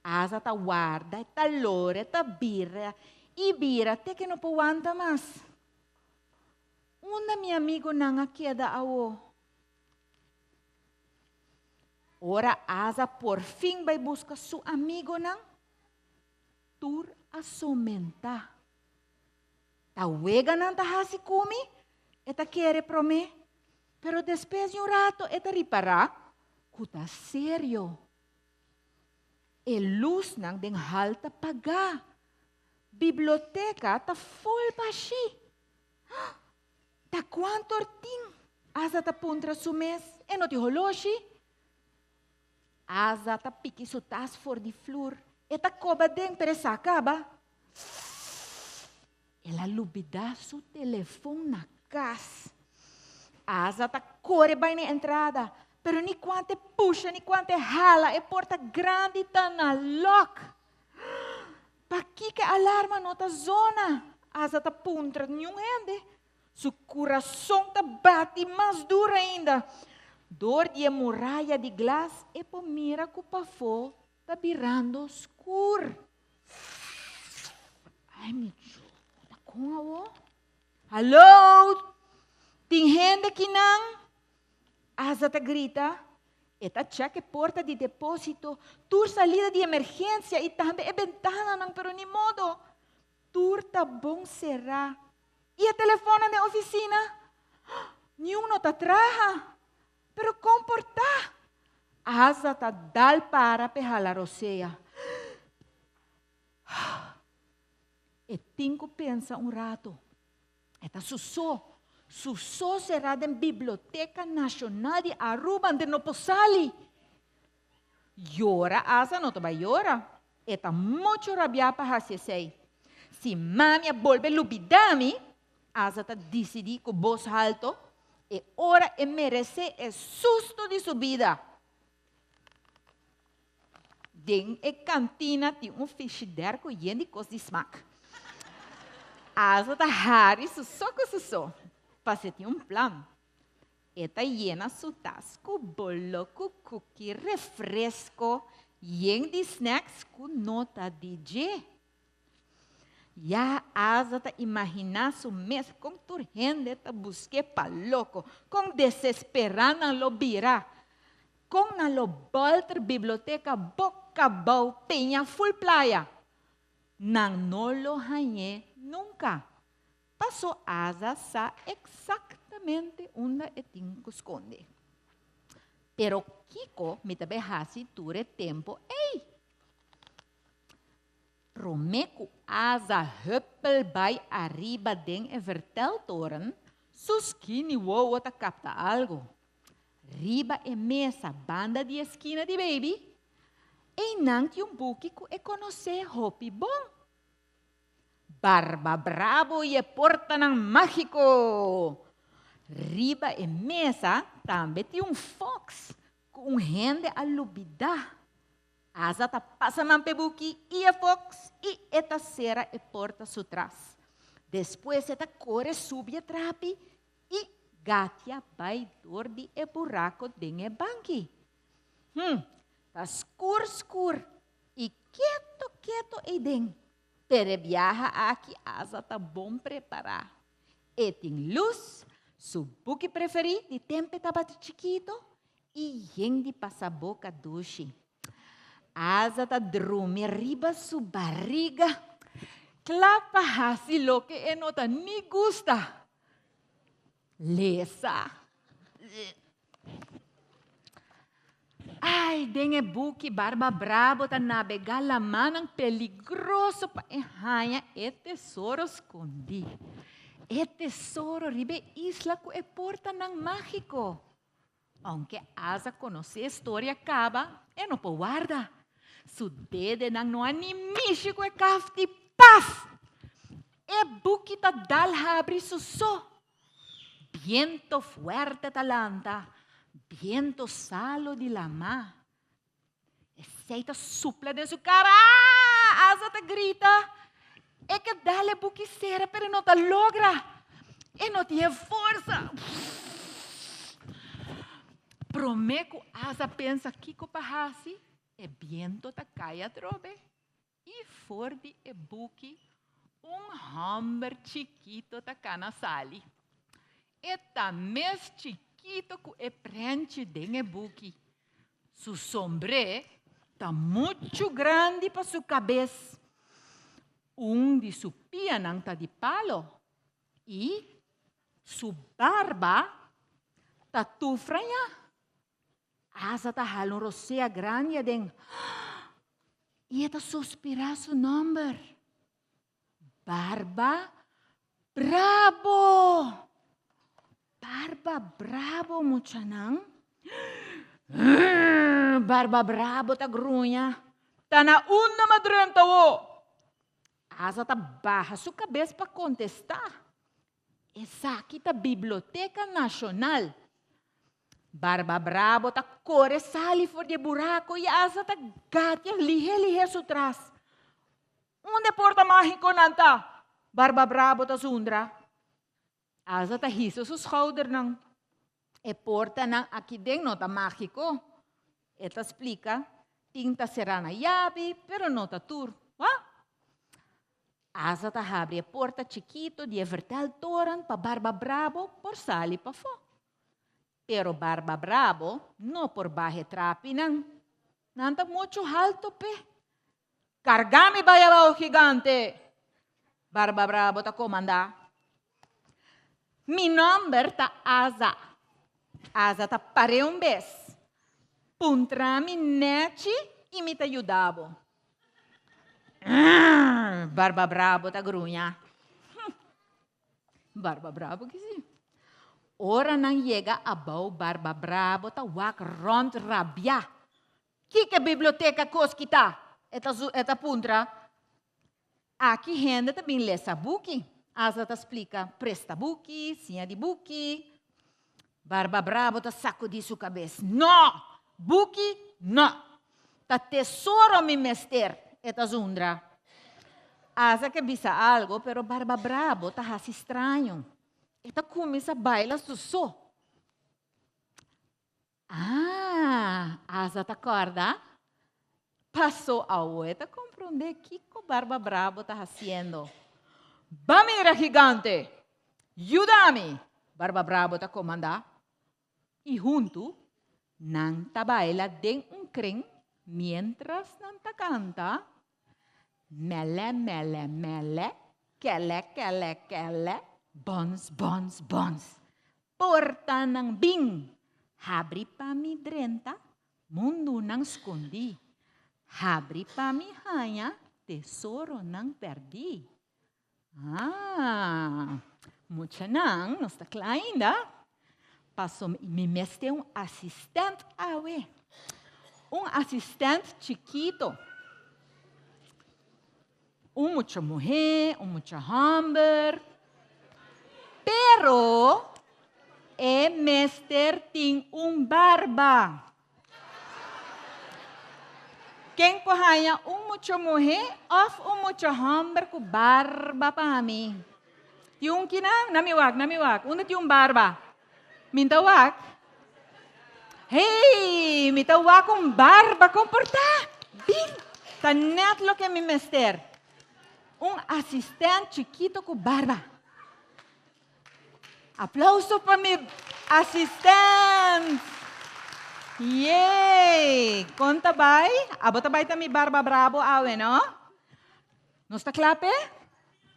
Asa ta warda, e ta lora, e ta bira i bira te ku e no por wanta mas. Unda mi amigunan a keda awo? Ora Asa por fin bai buska su amigunan, tur a somentá. Ta wega nan ta hasi ku mi? E ta kere promé. Pero despues di un rato e ta ripará ku ta serio. E lusnan den hal ta pagá. Biblioteka ta ful bashí. Ta kuantu or tin? Asa ta puntra su mes. E no tin holoshi. Asa ta piki su tas for di flur. E ta koba den, pero e sa kaba. El a lubidá su telefon na kas. Asa ta kore bai na e entrada, pero ni kuantu e pusha ni kuantu e hala, e porta grandi ta na lòk. Pakiko e alarma no ta zona? Asa ta puntra niun hende. Su kurason ta bati mas duru ainda. Dor di e muraya di glas e por mira ku pafó ta birando skur. Ai mi Dios, ta kon awo? Hallo! Tin hende kinan? Asa ta grita. E ta chèk e porta di depósito, tur salida di emergensia i tambe e bentananan, pero ni modo. Tur ta bon será. I e telefònnan den ofisina? Niun no ta traha. Pero kon por ta? Asa ta dal para p'e hala rosea. E tin ku pensa un ratu. E ta su so. Su so será den Biblioteca Nacional di Aruba ante no por sali. Yora Asa no ta bai yora. E ta muchu rabiá pa hasi esei. Si mami a bolbe lubidá mi, Asa ta disidí ku bos halto, e ora e meresé e susto di su bida. Den e kantina tin un fishidèr ku yen di kos di smak. Asa ta hari su so ku su so, pas'e tin un plan. E ta yena su tas ku bolo, ku kuki, refresko, yen di snacks ku no ta di dje. Ya Asa ta imaginá su mes kon tur hende ta busk'é pa loko, kon desesperá nan lo bira, kon nan lo bòlter biblioteka boka abou peña ful playa. Nan no lo hañ'é nunka. Pasó Asa sa eksaktamente unda e tin ku skonde. Pero kiko mi ta bai hasi tur e tempu ei? Promé ku Asa hùppel bai ariba den e verteltoren, su skini wowo ta kapta algu. Riba e mesa banda di e skina di Baby, einan tin un buki ku e konosé hopi bon. Barba Brabo i e portanan mágiko! Riba e mesa tambe tin un foks ku un hende a lubidá. Asa ta pasa man p'e buki i e foks i e ta sera e porta su tras. Despues e ta kore subi e trapi i gatia bai dor di e burako den e banki. Hm, ta skur skur i keto keto eiden. Pero e biaha aki Asa ta bon prepará. E tin lus, su buki preferí di tempu e tabata chikito i yen di pasaboka dushi. Asa ta drumi riba su bariga, kla pa hasi loke e no ta ni gusta, lesa. Ai, den e buki Barba Brabo ta nabegá lamannan peligroso pa e haña e tesoro skondí. E tesoro riba e isla ku e portanan mágiko. Ounke Asa konosé e storia kaba, e no por warda. Su dedenan no a ni mishi ku e kafti, paf! E buki ta dal habri su so. Biento fuerte ta lanta, biento salo di lamá. Esei ta supla den su kara. Ah! Asa ta grita. E ke dal e buki sera, pero e no ta logra. E no tin e forsa. Promé ku Asa pensa kiko pa hasi, e biento ta kai atrobe i for di e buki un hòmber chikito ta kana sali. E ta mes chikito ku e prenchi den e buki. Su sombré ta muchu grandi pa su kabes. Un di su pianan ta di palo i su barba ta tur frañá. Asa ta hala un rosea grandi aden i e ta suspirá su nòmber, Barba Brabo! Barba Brabo, muchanan. Barba Brabo ta gruña. Ta na unda m'a drenta awo? Asa ta baha su kabes pa kontestá. Esaki ta Biblioteka Nashonal. Barba Brabo ta kore sali for di e burako i Asa ta gatia lihé lihé su tras. Unda e porta mágiko nan ta? Barba Brabo ta zundra. Asa ta hisa su skoudernan. E portanan aki den no ta mágiko. E ta splika, tin ta será na yabi, pero no ta tur. Wak! Asa ta habri e porta chikito di e verteltoren pa Barba Brabo por sali pafó. Pero Barba Brabo no por baha e trapinan. Nan ta muchu halto p'e. Karga mi bai abao, gigante! Barba Brabo ta komandá. Mi nòmber ta Asa. Asa ta par'é un bes. Puntra mi nèchi i mi ta yuda bo. Barba Brabo ta gruña. Barba Brabo kisi. Ora nan yega abou Barba Brabo ta wak rònt rabiá. Kiko e biblioteka kos kita? E ta e ta puntra. Aki hende ta bin lesa buki. Asa ta splika, presta buki, siña di buki. Barba Brabo ta sakudí su kabes. No! Buki no! Ta tesoro mi mester, e ta zundra. Asa ke bisa algo, pero Barba Brabo ta hasi straño. E ta kuminsá baila su so. Ah, Asa ta kòrda. Pasó awo e ta komprondé kiko Barba Brabo ta hasiendo. Ba mira, gigante! Yuda mi! Barba Brabo ta komandá. I huntu nan ta baila den un kren miéntras nan ta kanta, Mèlè, mèlè, mèlè, kèlè, kèlè, kèlè, bòns, bòns, bòns. Portanan bin, habri pa mi drenta, mundunan skondí. Habri pa mi haña tesoronan pèrdí. Ah, muchanan, nos ta kla ainda? Paso mi mester un asistènt awe. Un asistènt chikito. Un mucha muhé, un mucha hòmber. Pero e mester tin un barba. Ken por haña un mucha muhé òf un mucha hòmber ku barba pa mi? Tin un kinan? Na mi wak, na mi wak. Unda tin un barba? Mi ta wak. Hey, mi ta wak un barba komportá. Bin, ta nèt loke mi mester. Un asistènt chikito ku barba. Aplauso pa mi asistènt. Yey! Kon ta bai? Abo ta bai ta mi barba brabo awe, no? Nos ta kla p'e?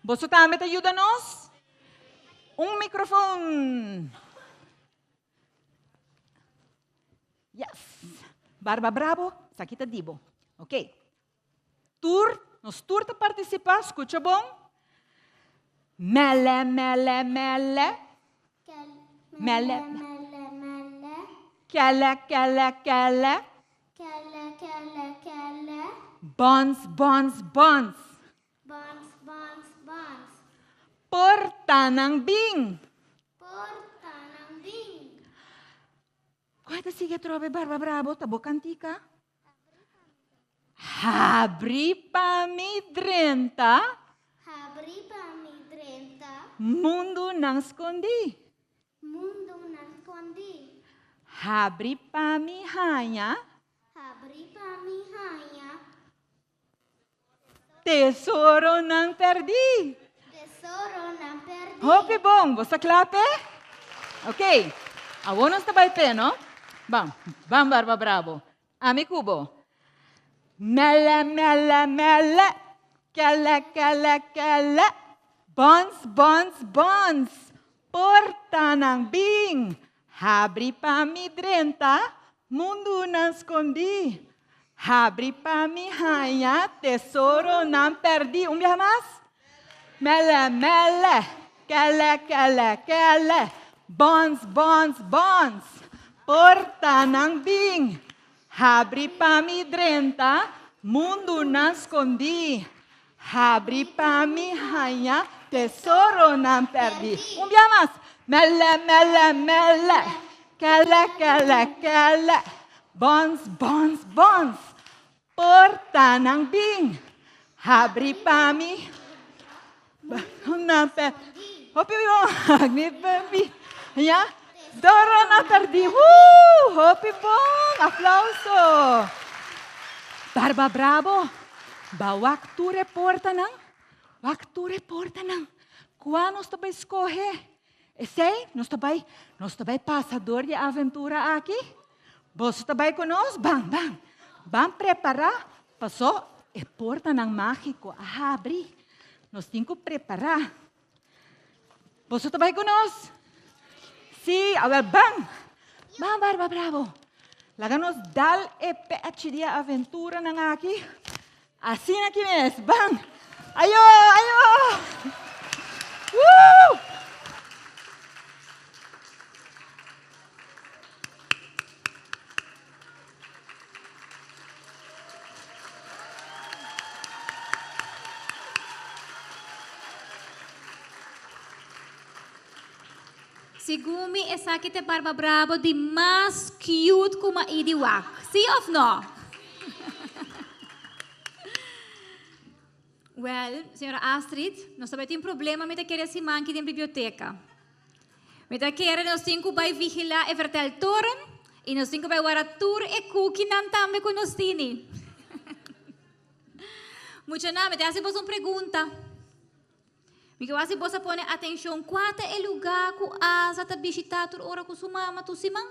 Boso tambe ta yuda nos? Un microfoon. Yes. Barba brabo, esaki ta di bo. Ok. Tur, nos tur ta partisipá, skucha bon. Mèlè, mèlè, mèlè. Mèlè.
Mèlè, mèlè.
Kèlè, kèlè, kèlè.
Kèlè, kèlè, kèlè.
Bòns, bòns, bòns.
Bòns, bòns, bòns.
Portanan bin.
Portanan bin.
Kua ta sigui atrobe Barba Brabo ta bo kantika? Habri pa mi drenta.
Habri pa mi drenta.
Mundu nan skondí.
Mundu nan skondí.
Habri pa mi haña.
Habri pa mi haña.
Tesoronan pèrdí.
Tesoronan pèrdí.
Hopi bon, bo sa kla p'e? Ok, awor nos ta bai p'e, no? Ban, ban Barba Brabo. Ami ku bo. Mèlè, mèlè, mèlè, kèlè, kèlè, kèlè, bòns, bòns, bòns, portanan bin, habri pa mi drenta, mundunan skondí, habri pa mi haña tesoronan pèrdí. Un biaha mas. Mèlè, mèlè, kèlè, kèlè, kèlè, bòns, bòns, bòns, portanan bin, habri pa mi drenta, mundunan skondí, habri pa mi haña tesoronan pèrdí. Un bia mas, Mèlè, mèlè, mèlè, kèlè, kèlè, kèlè, bòns, bòns, bòns, Portanan bin habri pa mi. Na pe. Hopi bon. Mi mi. Ya. Doro na perdi. Woo! Hopi bon. Aplauso. Barba Brabo. Ba wak tur e portanan. Wak tur e portanan. Kua nos ta bai skohe? Esei nos ta bai, nos ta bai pasa dor di e aventura aki. Boso ta bai ku nos? Ban, ban. Ban prepará, pasó e portanan mágiko a habri. Nos tin ku prepará. Boso ta bai ku nos? Sí, awel ban. Ban, Barba Bravo. Laga nos dal e pechi di e aventuranan aki. Asina ki mes, ban! Ayo, ayo! Woo!
Segun mi esaki ta e barba brabo di mas cute ku m'a idi wak. Sí of no? Well, señora Astrid, nos ta bai tin problema mi ta kere siman aki den biblioteka. Mi ta kere nos tin ku bai vigilá e verteltoren i nos tin ku bai wara tur e kukinan tambe ku nos tini. Muchanan, mi ta hasi bos un pregunta. Mi ke wak si bos a pone atenshon kua ta e lugá ku Asa ta bishitá tur ora ku su mama tur siman?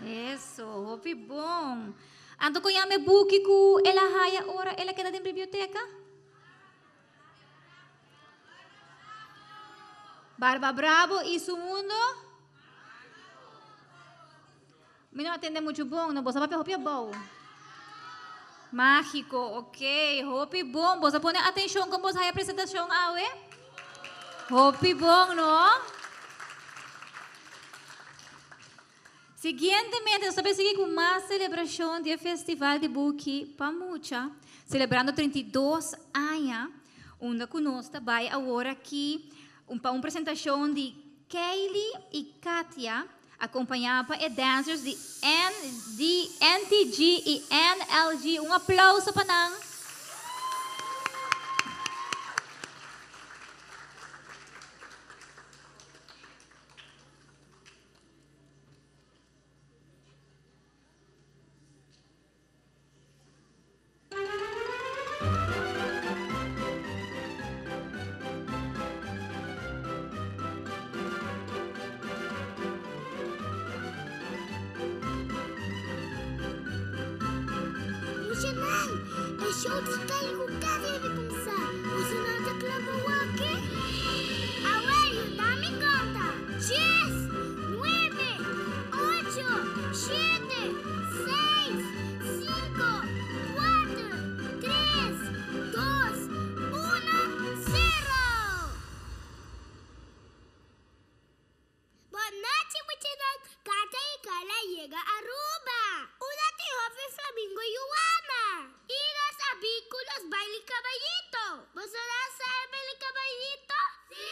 Eso, hopi bon. Anto kon yama e buki ku el a haya ora el a keda den biblioteka? Barba Brabo i su mundo? Mi no a tende muchu bon, no. Boso a papia hopi abou. Mágiko, ok. Hopi bon. Boso a pone atenshon kon boso haya presentashon awe? Hopi bon, no? Siguientemente, nos ta bay sigui ku mas selebrashon di e Festival di Buki pa Mucha, selebrando 32 aña, unda ku nos ta bay awor aki pa un presentashon di Kaylee i Katia, Acompañá pa e dancers di ND, NTG y NLG. Un aplauso pa nan.
Muchanan, e show di Kali ku Kati a kuminsá. Boso no ta kla pa wak? Awel, yuda mi konta. Dies, nuebe, ocho, shete, seis, Cinco, cuater, tres, dos, uno, cero! Bon nochi muchanan, Kata y Kala yega Aruba. Una tin hopi flamingo yuana. Y nos a bin cu nos baile cabayito. Boso nan sa e baile cabayito? Sí!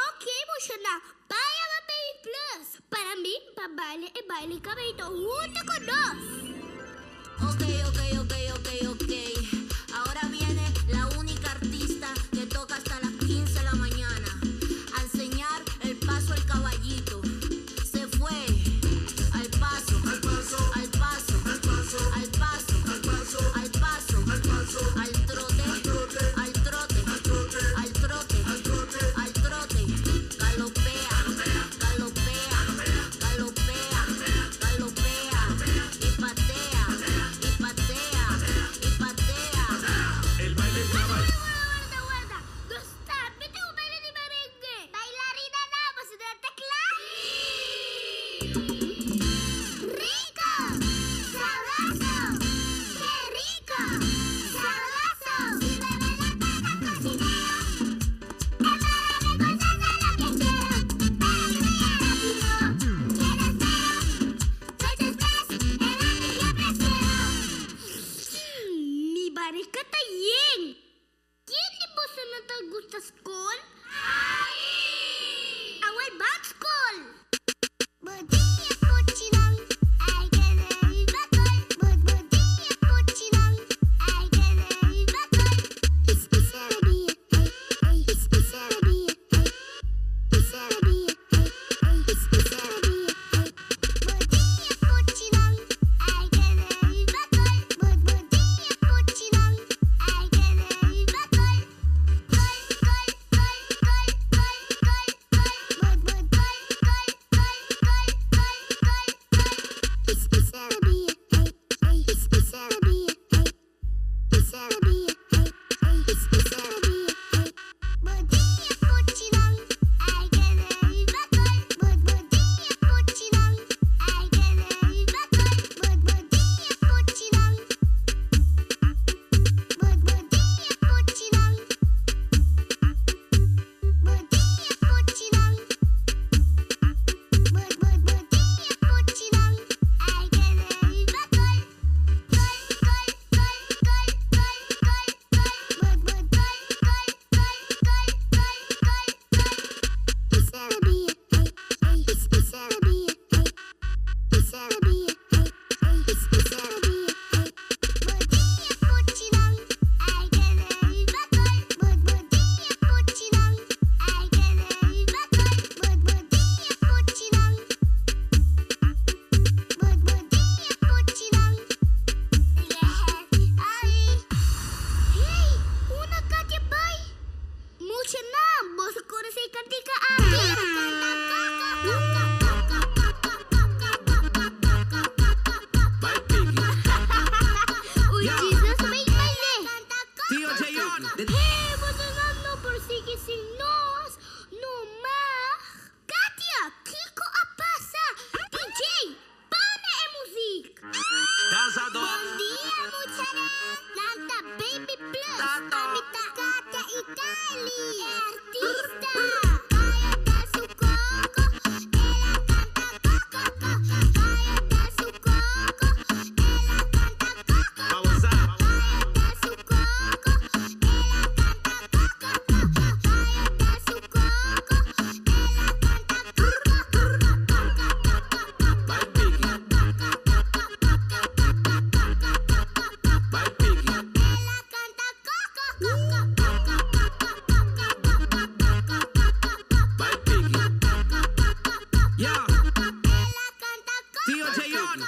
Ok muchanan, Baya pa Baby Plus para mi pa baila e baile cabalito hunto cu nos.
Ok, ok, ok, ok, ok Ahora viene la única artista que toca hasta las 15 de la mañana A enseñar el paso.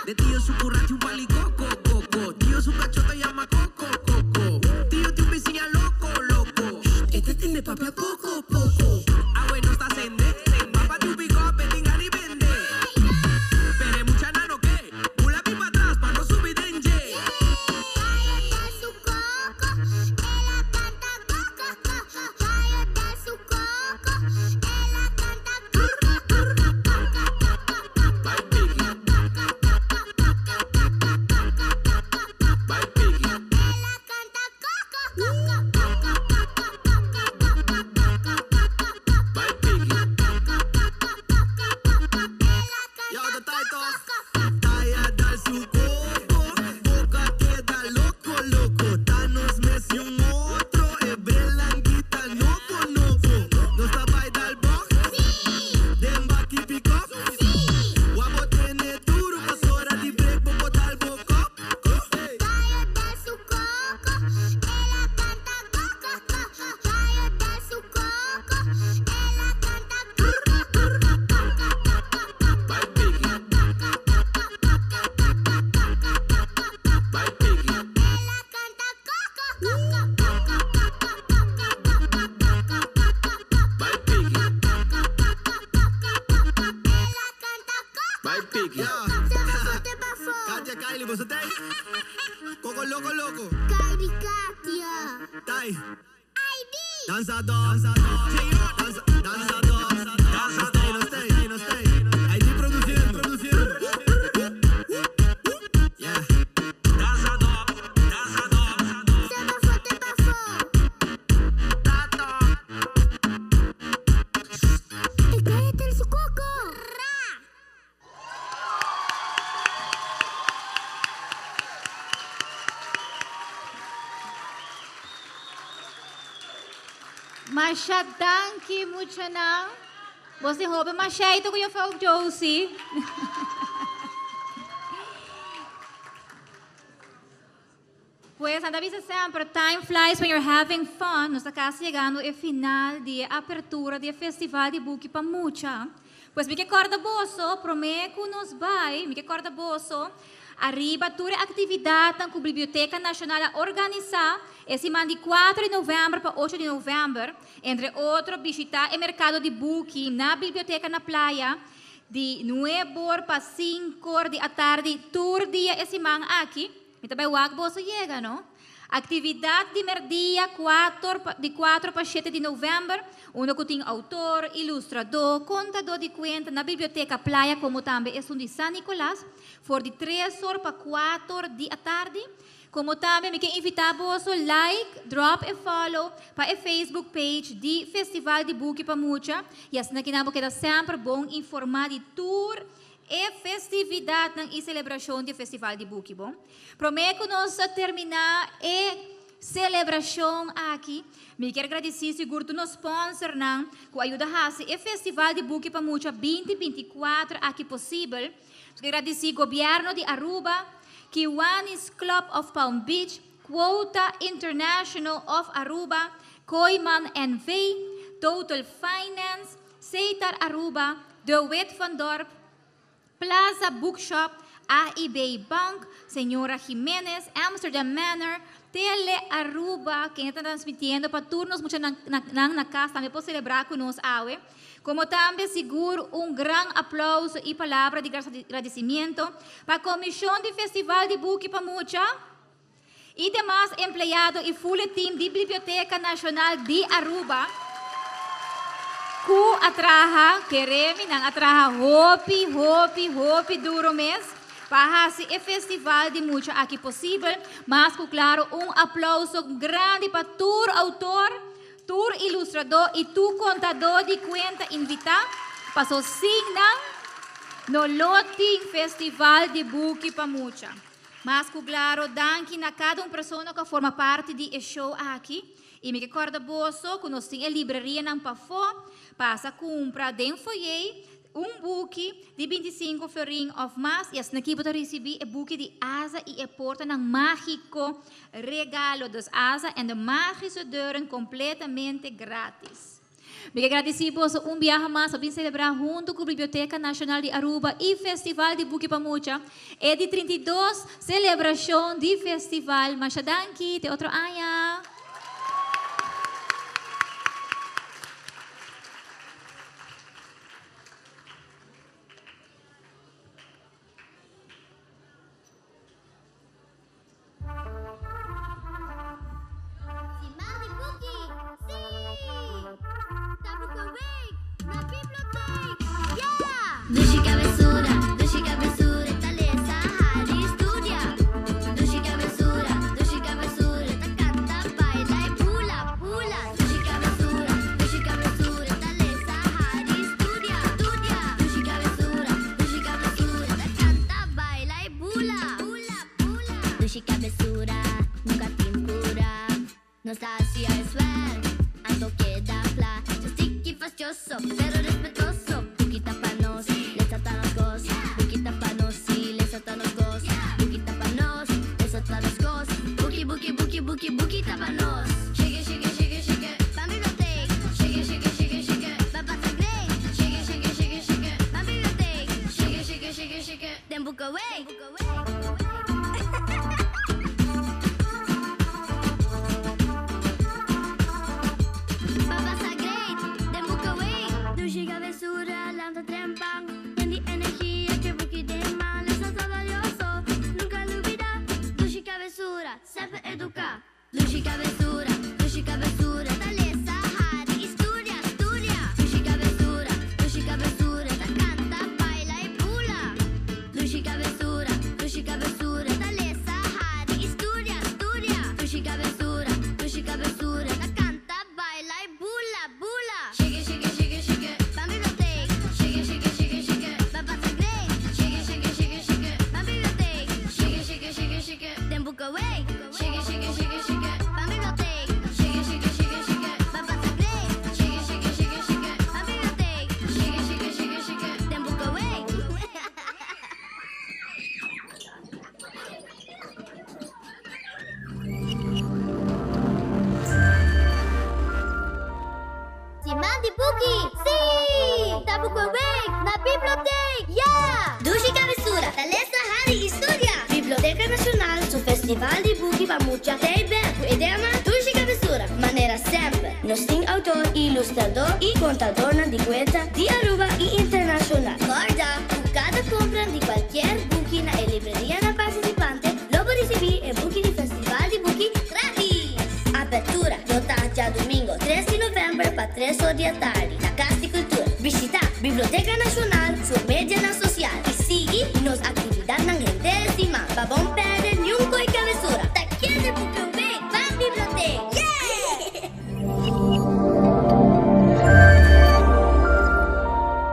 De tío su curracho un palicoco, coco. Tío su cachote llama coco, coco. Tío te un vicinha loco, loco. Este tiene papia poco, poco. Ah, bueno, está sende. Papá te un pico, petinga ni vende. Pero mucha nano que. Pula pipa atrás pa' no subir dengue.
Su coco, ela canta coco, coco. Caio da su coco, ela canta coco, coco, coco,
Yo, de Taito. Taya dal su coco, boca queda loco, loco. Thanos Messi un otro, e brelanguita noco, noco. No está by dal box?
Sí.
Den baki pick up?
Sí.
Guapo tiene duro, pasora di break, bobo dal boco.
Caio da su coco, ela canta coco, coco. Caio da su coco, ela canta coco, coco,
Bye, Piggy. Katia, Kylie, você tem? Coco loco, loco.
Kylie, Katia.
Tai. Dançador, dançador. Dança, dançador, dançador. No stay, no stay, no stay. ID produzindo, produzindo. Yeah. Dançador, dançador.
E su coco.
Masha danki mucho na. Você rouba macheito com o fogo Josie. Pues anda bisa sempre, time flies when you're having fun. Nos está casi chegando ao final de apertura do Festival de Buki pa Mucha. Pues mi que corda boso, prometo nos vai, mi que corda boso. Arriba, toda atividade que a Biblioteca Nacional a organiza, esse semana de 4 de novembro para 8 de novembro, entre outros, visitar o mercado de Buki na Biblioteca na Praia, de 9 para 5 de tarde, todo dia esse semana aqui. E também o Agboso chega, não? Atividade de merdia 4, de 4 para 7 de novembro, onde que tem autor, ilustrador, contador de conta na Biblioteca Playa, como também é um de San Nicolás, for de 3 horas para 4 de tarde. Como também me quer invitar você like, drop e follow para a Facebook page de Festival de Book para Mucha. E assim aqui na queda sempre bom informar de tour e festividade ng e celebração do Festival de Buki, bom? Prometo nós terminar e celebração aqui. Me quero agradecer seguro no sponsor não, que ajuda a fazer e Festival de Buki para Mucha 2024 aqui possível. Quero agradecer governo de Aruba, Kiwanis Club of Palm Beach, Quota International of Aruba, Kooiman NV, Total Finance, Setar Aruba, De Wit van Dorp, Plaza Bookshop, AIB Bank, Señora Jiménez, Amsterdam Manor, Tele Aruba, que está transmitiendo para turnos mucho na, na, na, na casa, también por celebrar con nos awe. Como también seguro un gran aplauso y palabra de agradecimiento para la Comisión de Festival de Buki pa Mucha y demás empleados y full team de Biblioteca Nacional de Aruba. Ku atraha, keremi nang atraha hopi, hopi, hopi duro mes. Para e festival de mucho aqui possível, mas com claro um aplauso grande para tour autor, tour ilustrador e tu contador de cuenta invitar. Passou signa no Loting Festival de Buki pa Mucha. Mas com claro, danke na cada uma pessoa que forma parte de show aqui. E me recorda boso, que nós temos a livraria na Pafó, passa compra den foyer, um book de 25 florin of mais, e assim aqui você receber o book de asa e a porta ng mágico regalo dos asa en de magische deuren completamente gratis. Mi ke gradisí boso un biaha mas pa bin selebrá huntu ku Biblioteka Nashonal di Aruba i Festival di Buki pa Mucha e di 32 selebrashon di festival. Masha danki, te otro aña!
Siman di buki! Sí! Ta Boekenweek na bibliotheek! Yeah!
Dushi kabesura, dushi kabesura ta lesa, hari i studia. Dushi kabesura, dushi kabesura ta kanta, baila i bula, bula. Dushi kabesura, dushi kabesura ta lesa, hari i studia, studia. Dushi kabesura, dushi kabesura ta kanta, baila i bula, bula. Dushi kabesura, nunka tin pura. Nos ta hasi huiswerk, anto keda kla. Ta stiki fastioso, pero respetuoso. Buki ta pa nos, lesa ta nos kos. Buki ta pa nos, sí, lesa ta nos kos. Buki ta pa nos, lesa ta nos kos. Buki, buki, buki, buki, buki ta pa nos. Shake it, shake it, shake it, shake it, ban bibliotheek. Shake it, shake it, shake it, shake it, ban pasa great. Shake it, shake it, shake it, shake it, ban bibliotheek. Shake it, shake it, shake it, shake it, den boekenweek. Ban pasa great, den boekenweek. Dushi kabesura, lanta trempan. Yen di energia ku buki den man. Lesa ta balioso, nunka lubidá. Dushi kabesura, semper eduká. Dushi kabesura, dushi kabesura ta lesa, hari i studia, studia. Dushi kabesura, dushi kabesura ta kanta, baila i bula. Dushi kabesura, dushi kabesura ta lesa, hari i studia, studia. Dushi kabesura, dushi kabesura ta kanta, baila i bula, bula. Shake it, shake it, shake it, shake it, ban bibliotheek. Shake it, shake it, shake it, shake it, ban pasa great. Shake it, shake it, shake it, shake it, ban bibliotheek. Shake it, shake it, shake it, shake it, den boekenweek. Shake it, shake it, shake it, shake it, ban bibliotheek. Shake it, shake it, shake it, shake it, ban pasa great. Shake it, shake it, shake it, shake it, ban bibliotheek. Shake it, shake it, shake it, shake it, den boekenweek.
Siman di Buki! Sí! Ta Boekenweek na Bibliotheek! Yeah!
Dushi Kabesura ta lesa, hari i studia! Biblioteka Nashonal su Festival di Buki pa Mucha ta ei bek ku e tema Dushi Kabesura. Manera semper, nos tin outor, ilustrador i kontadornan di kuenta di Aruba i internashonal. Kòrda ku kada kompra di kualkier buki na e librerianan partisipante lo bo risibí e buki di Festival di Buki gratis! Apertura lo ta djadumingo tres di novèmber pa tres or di atardi na Kas di Kultura. Bishitá Biblioteka Nashonal su medianan.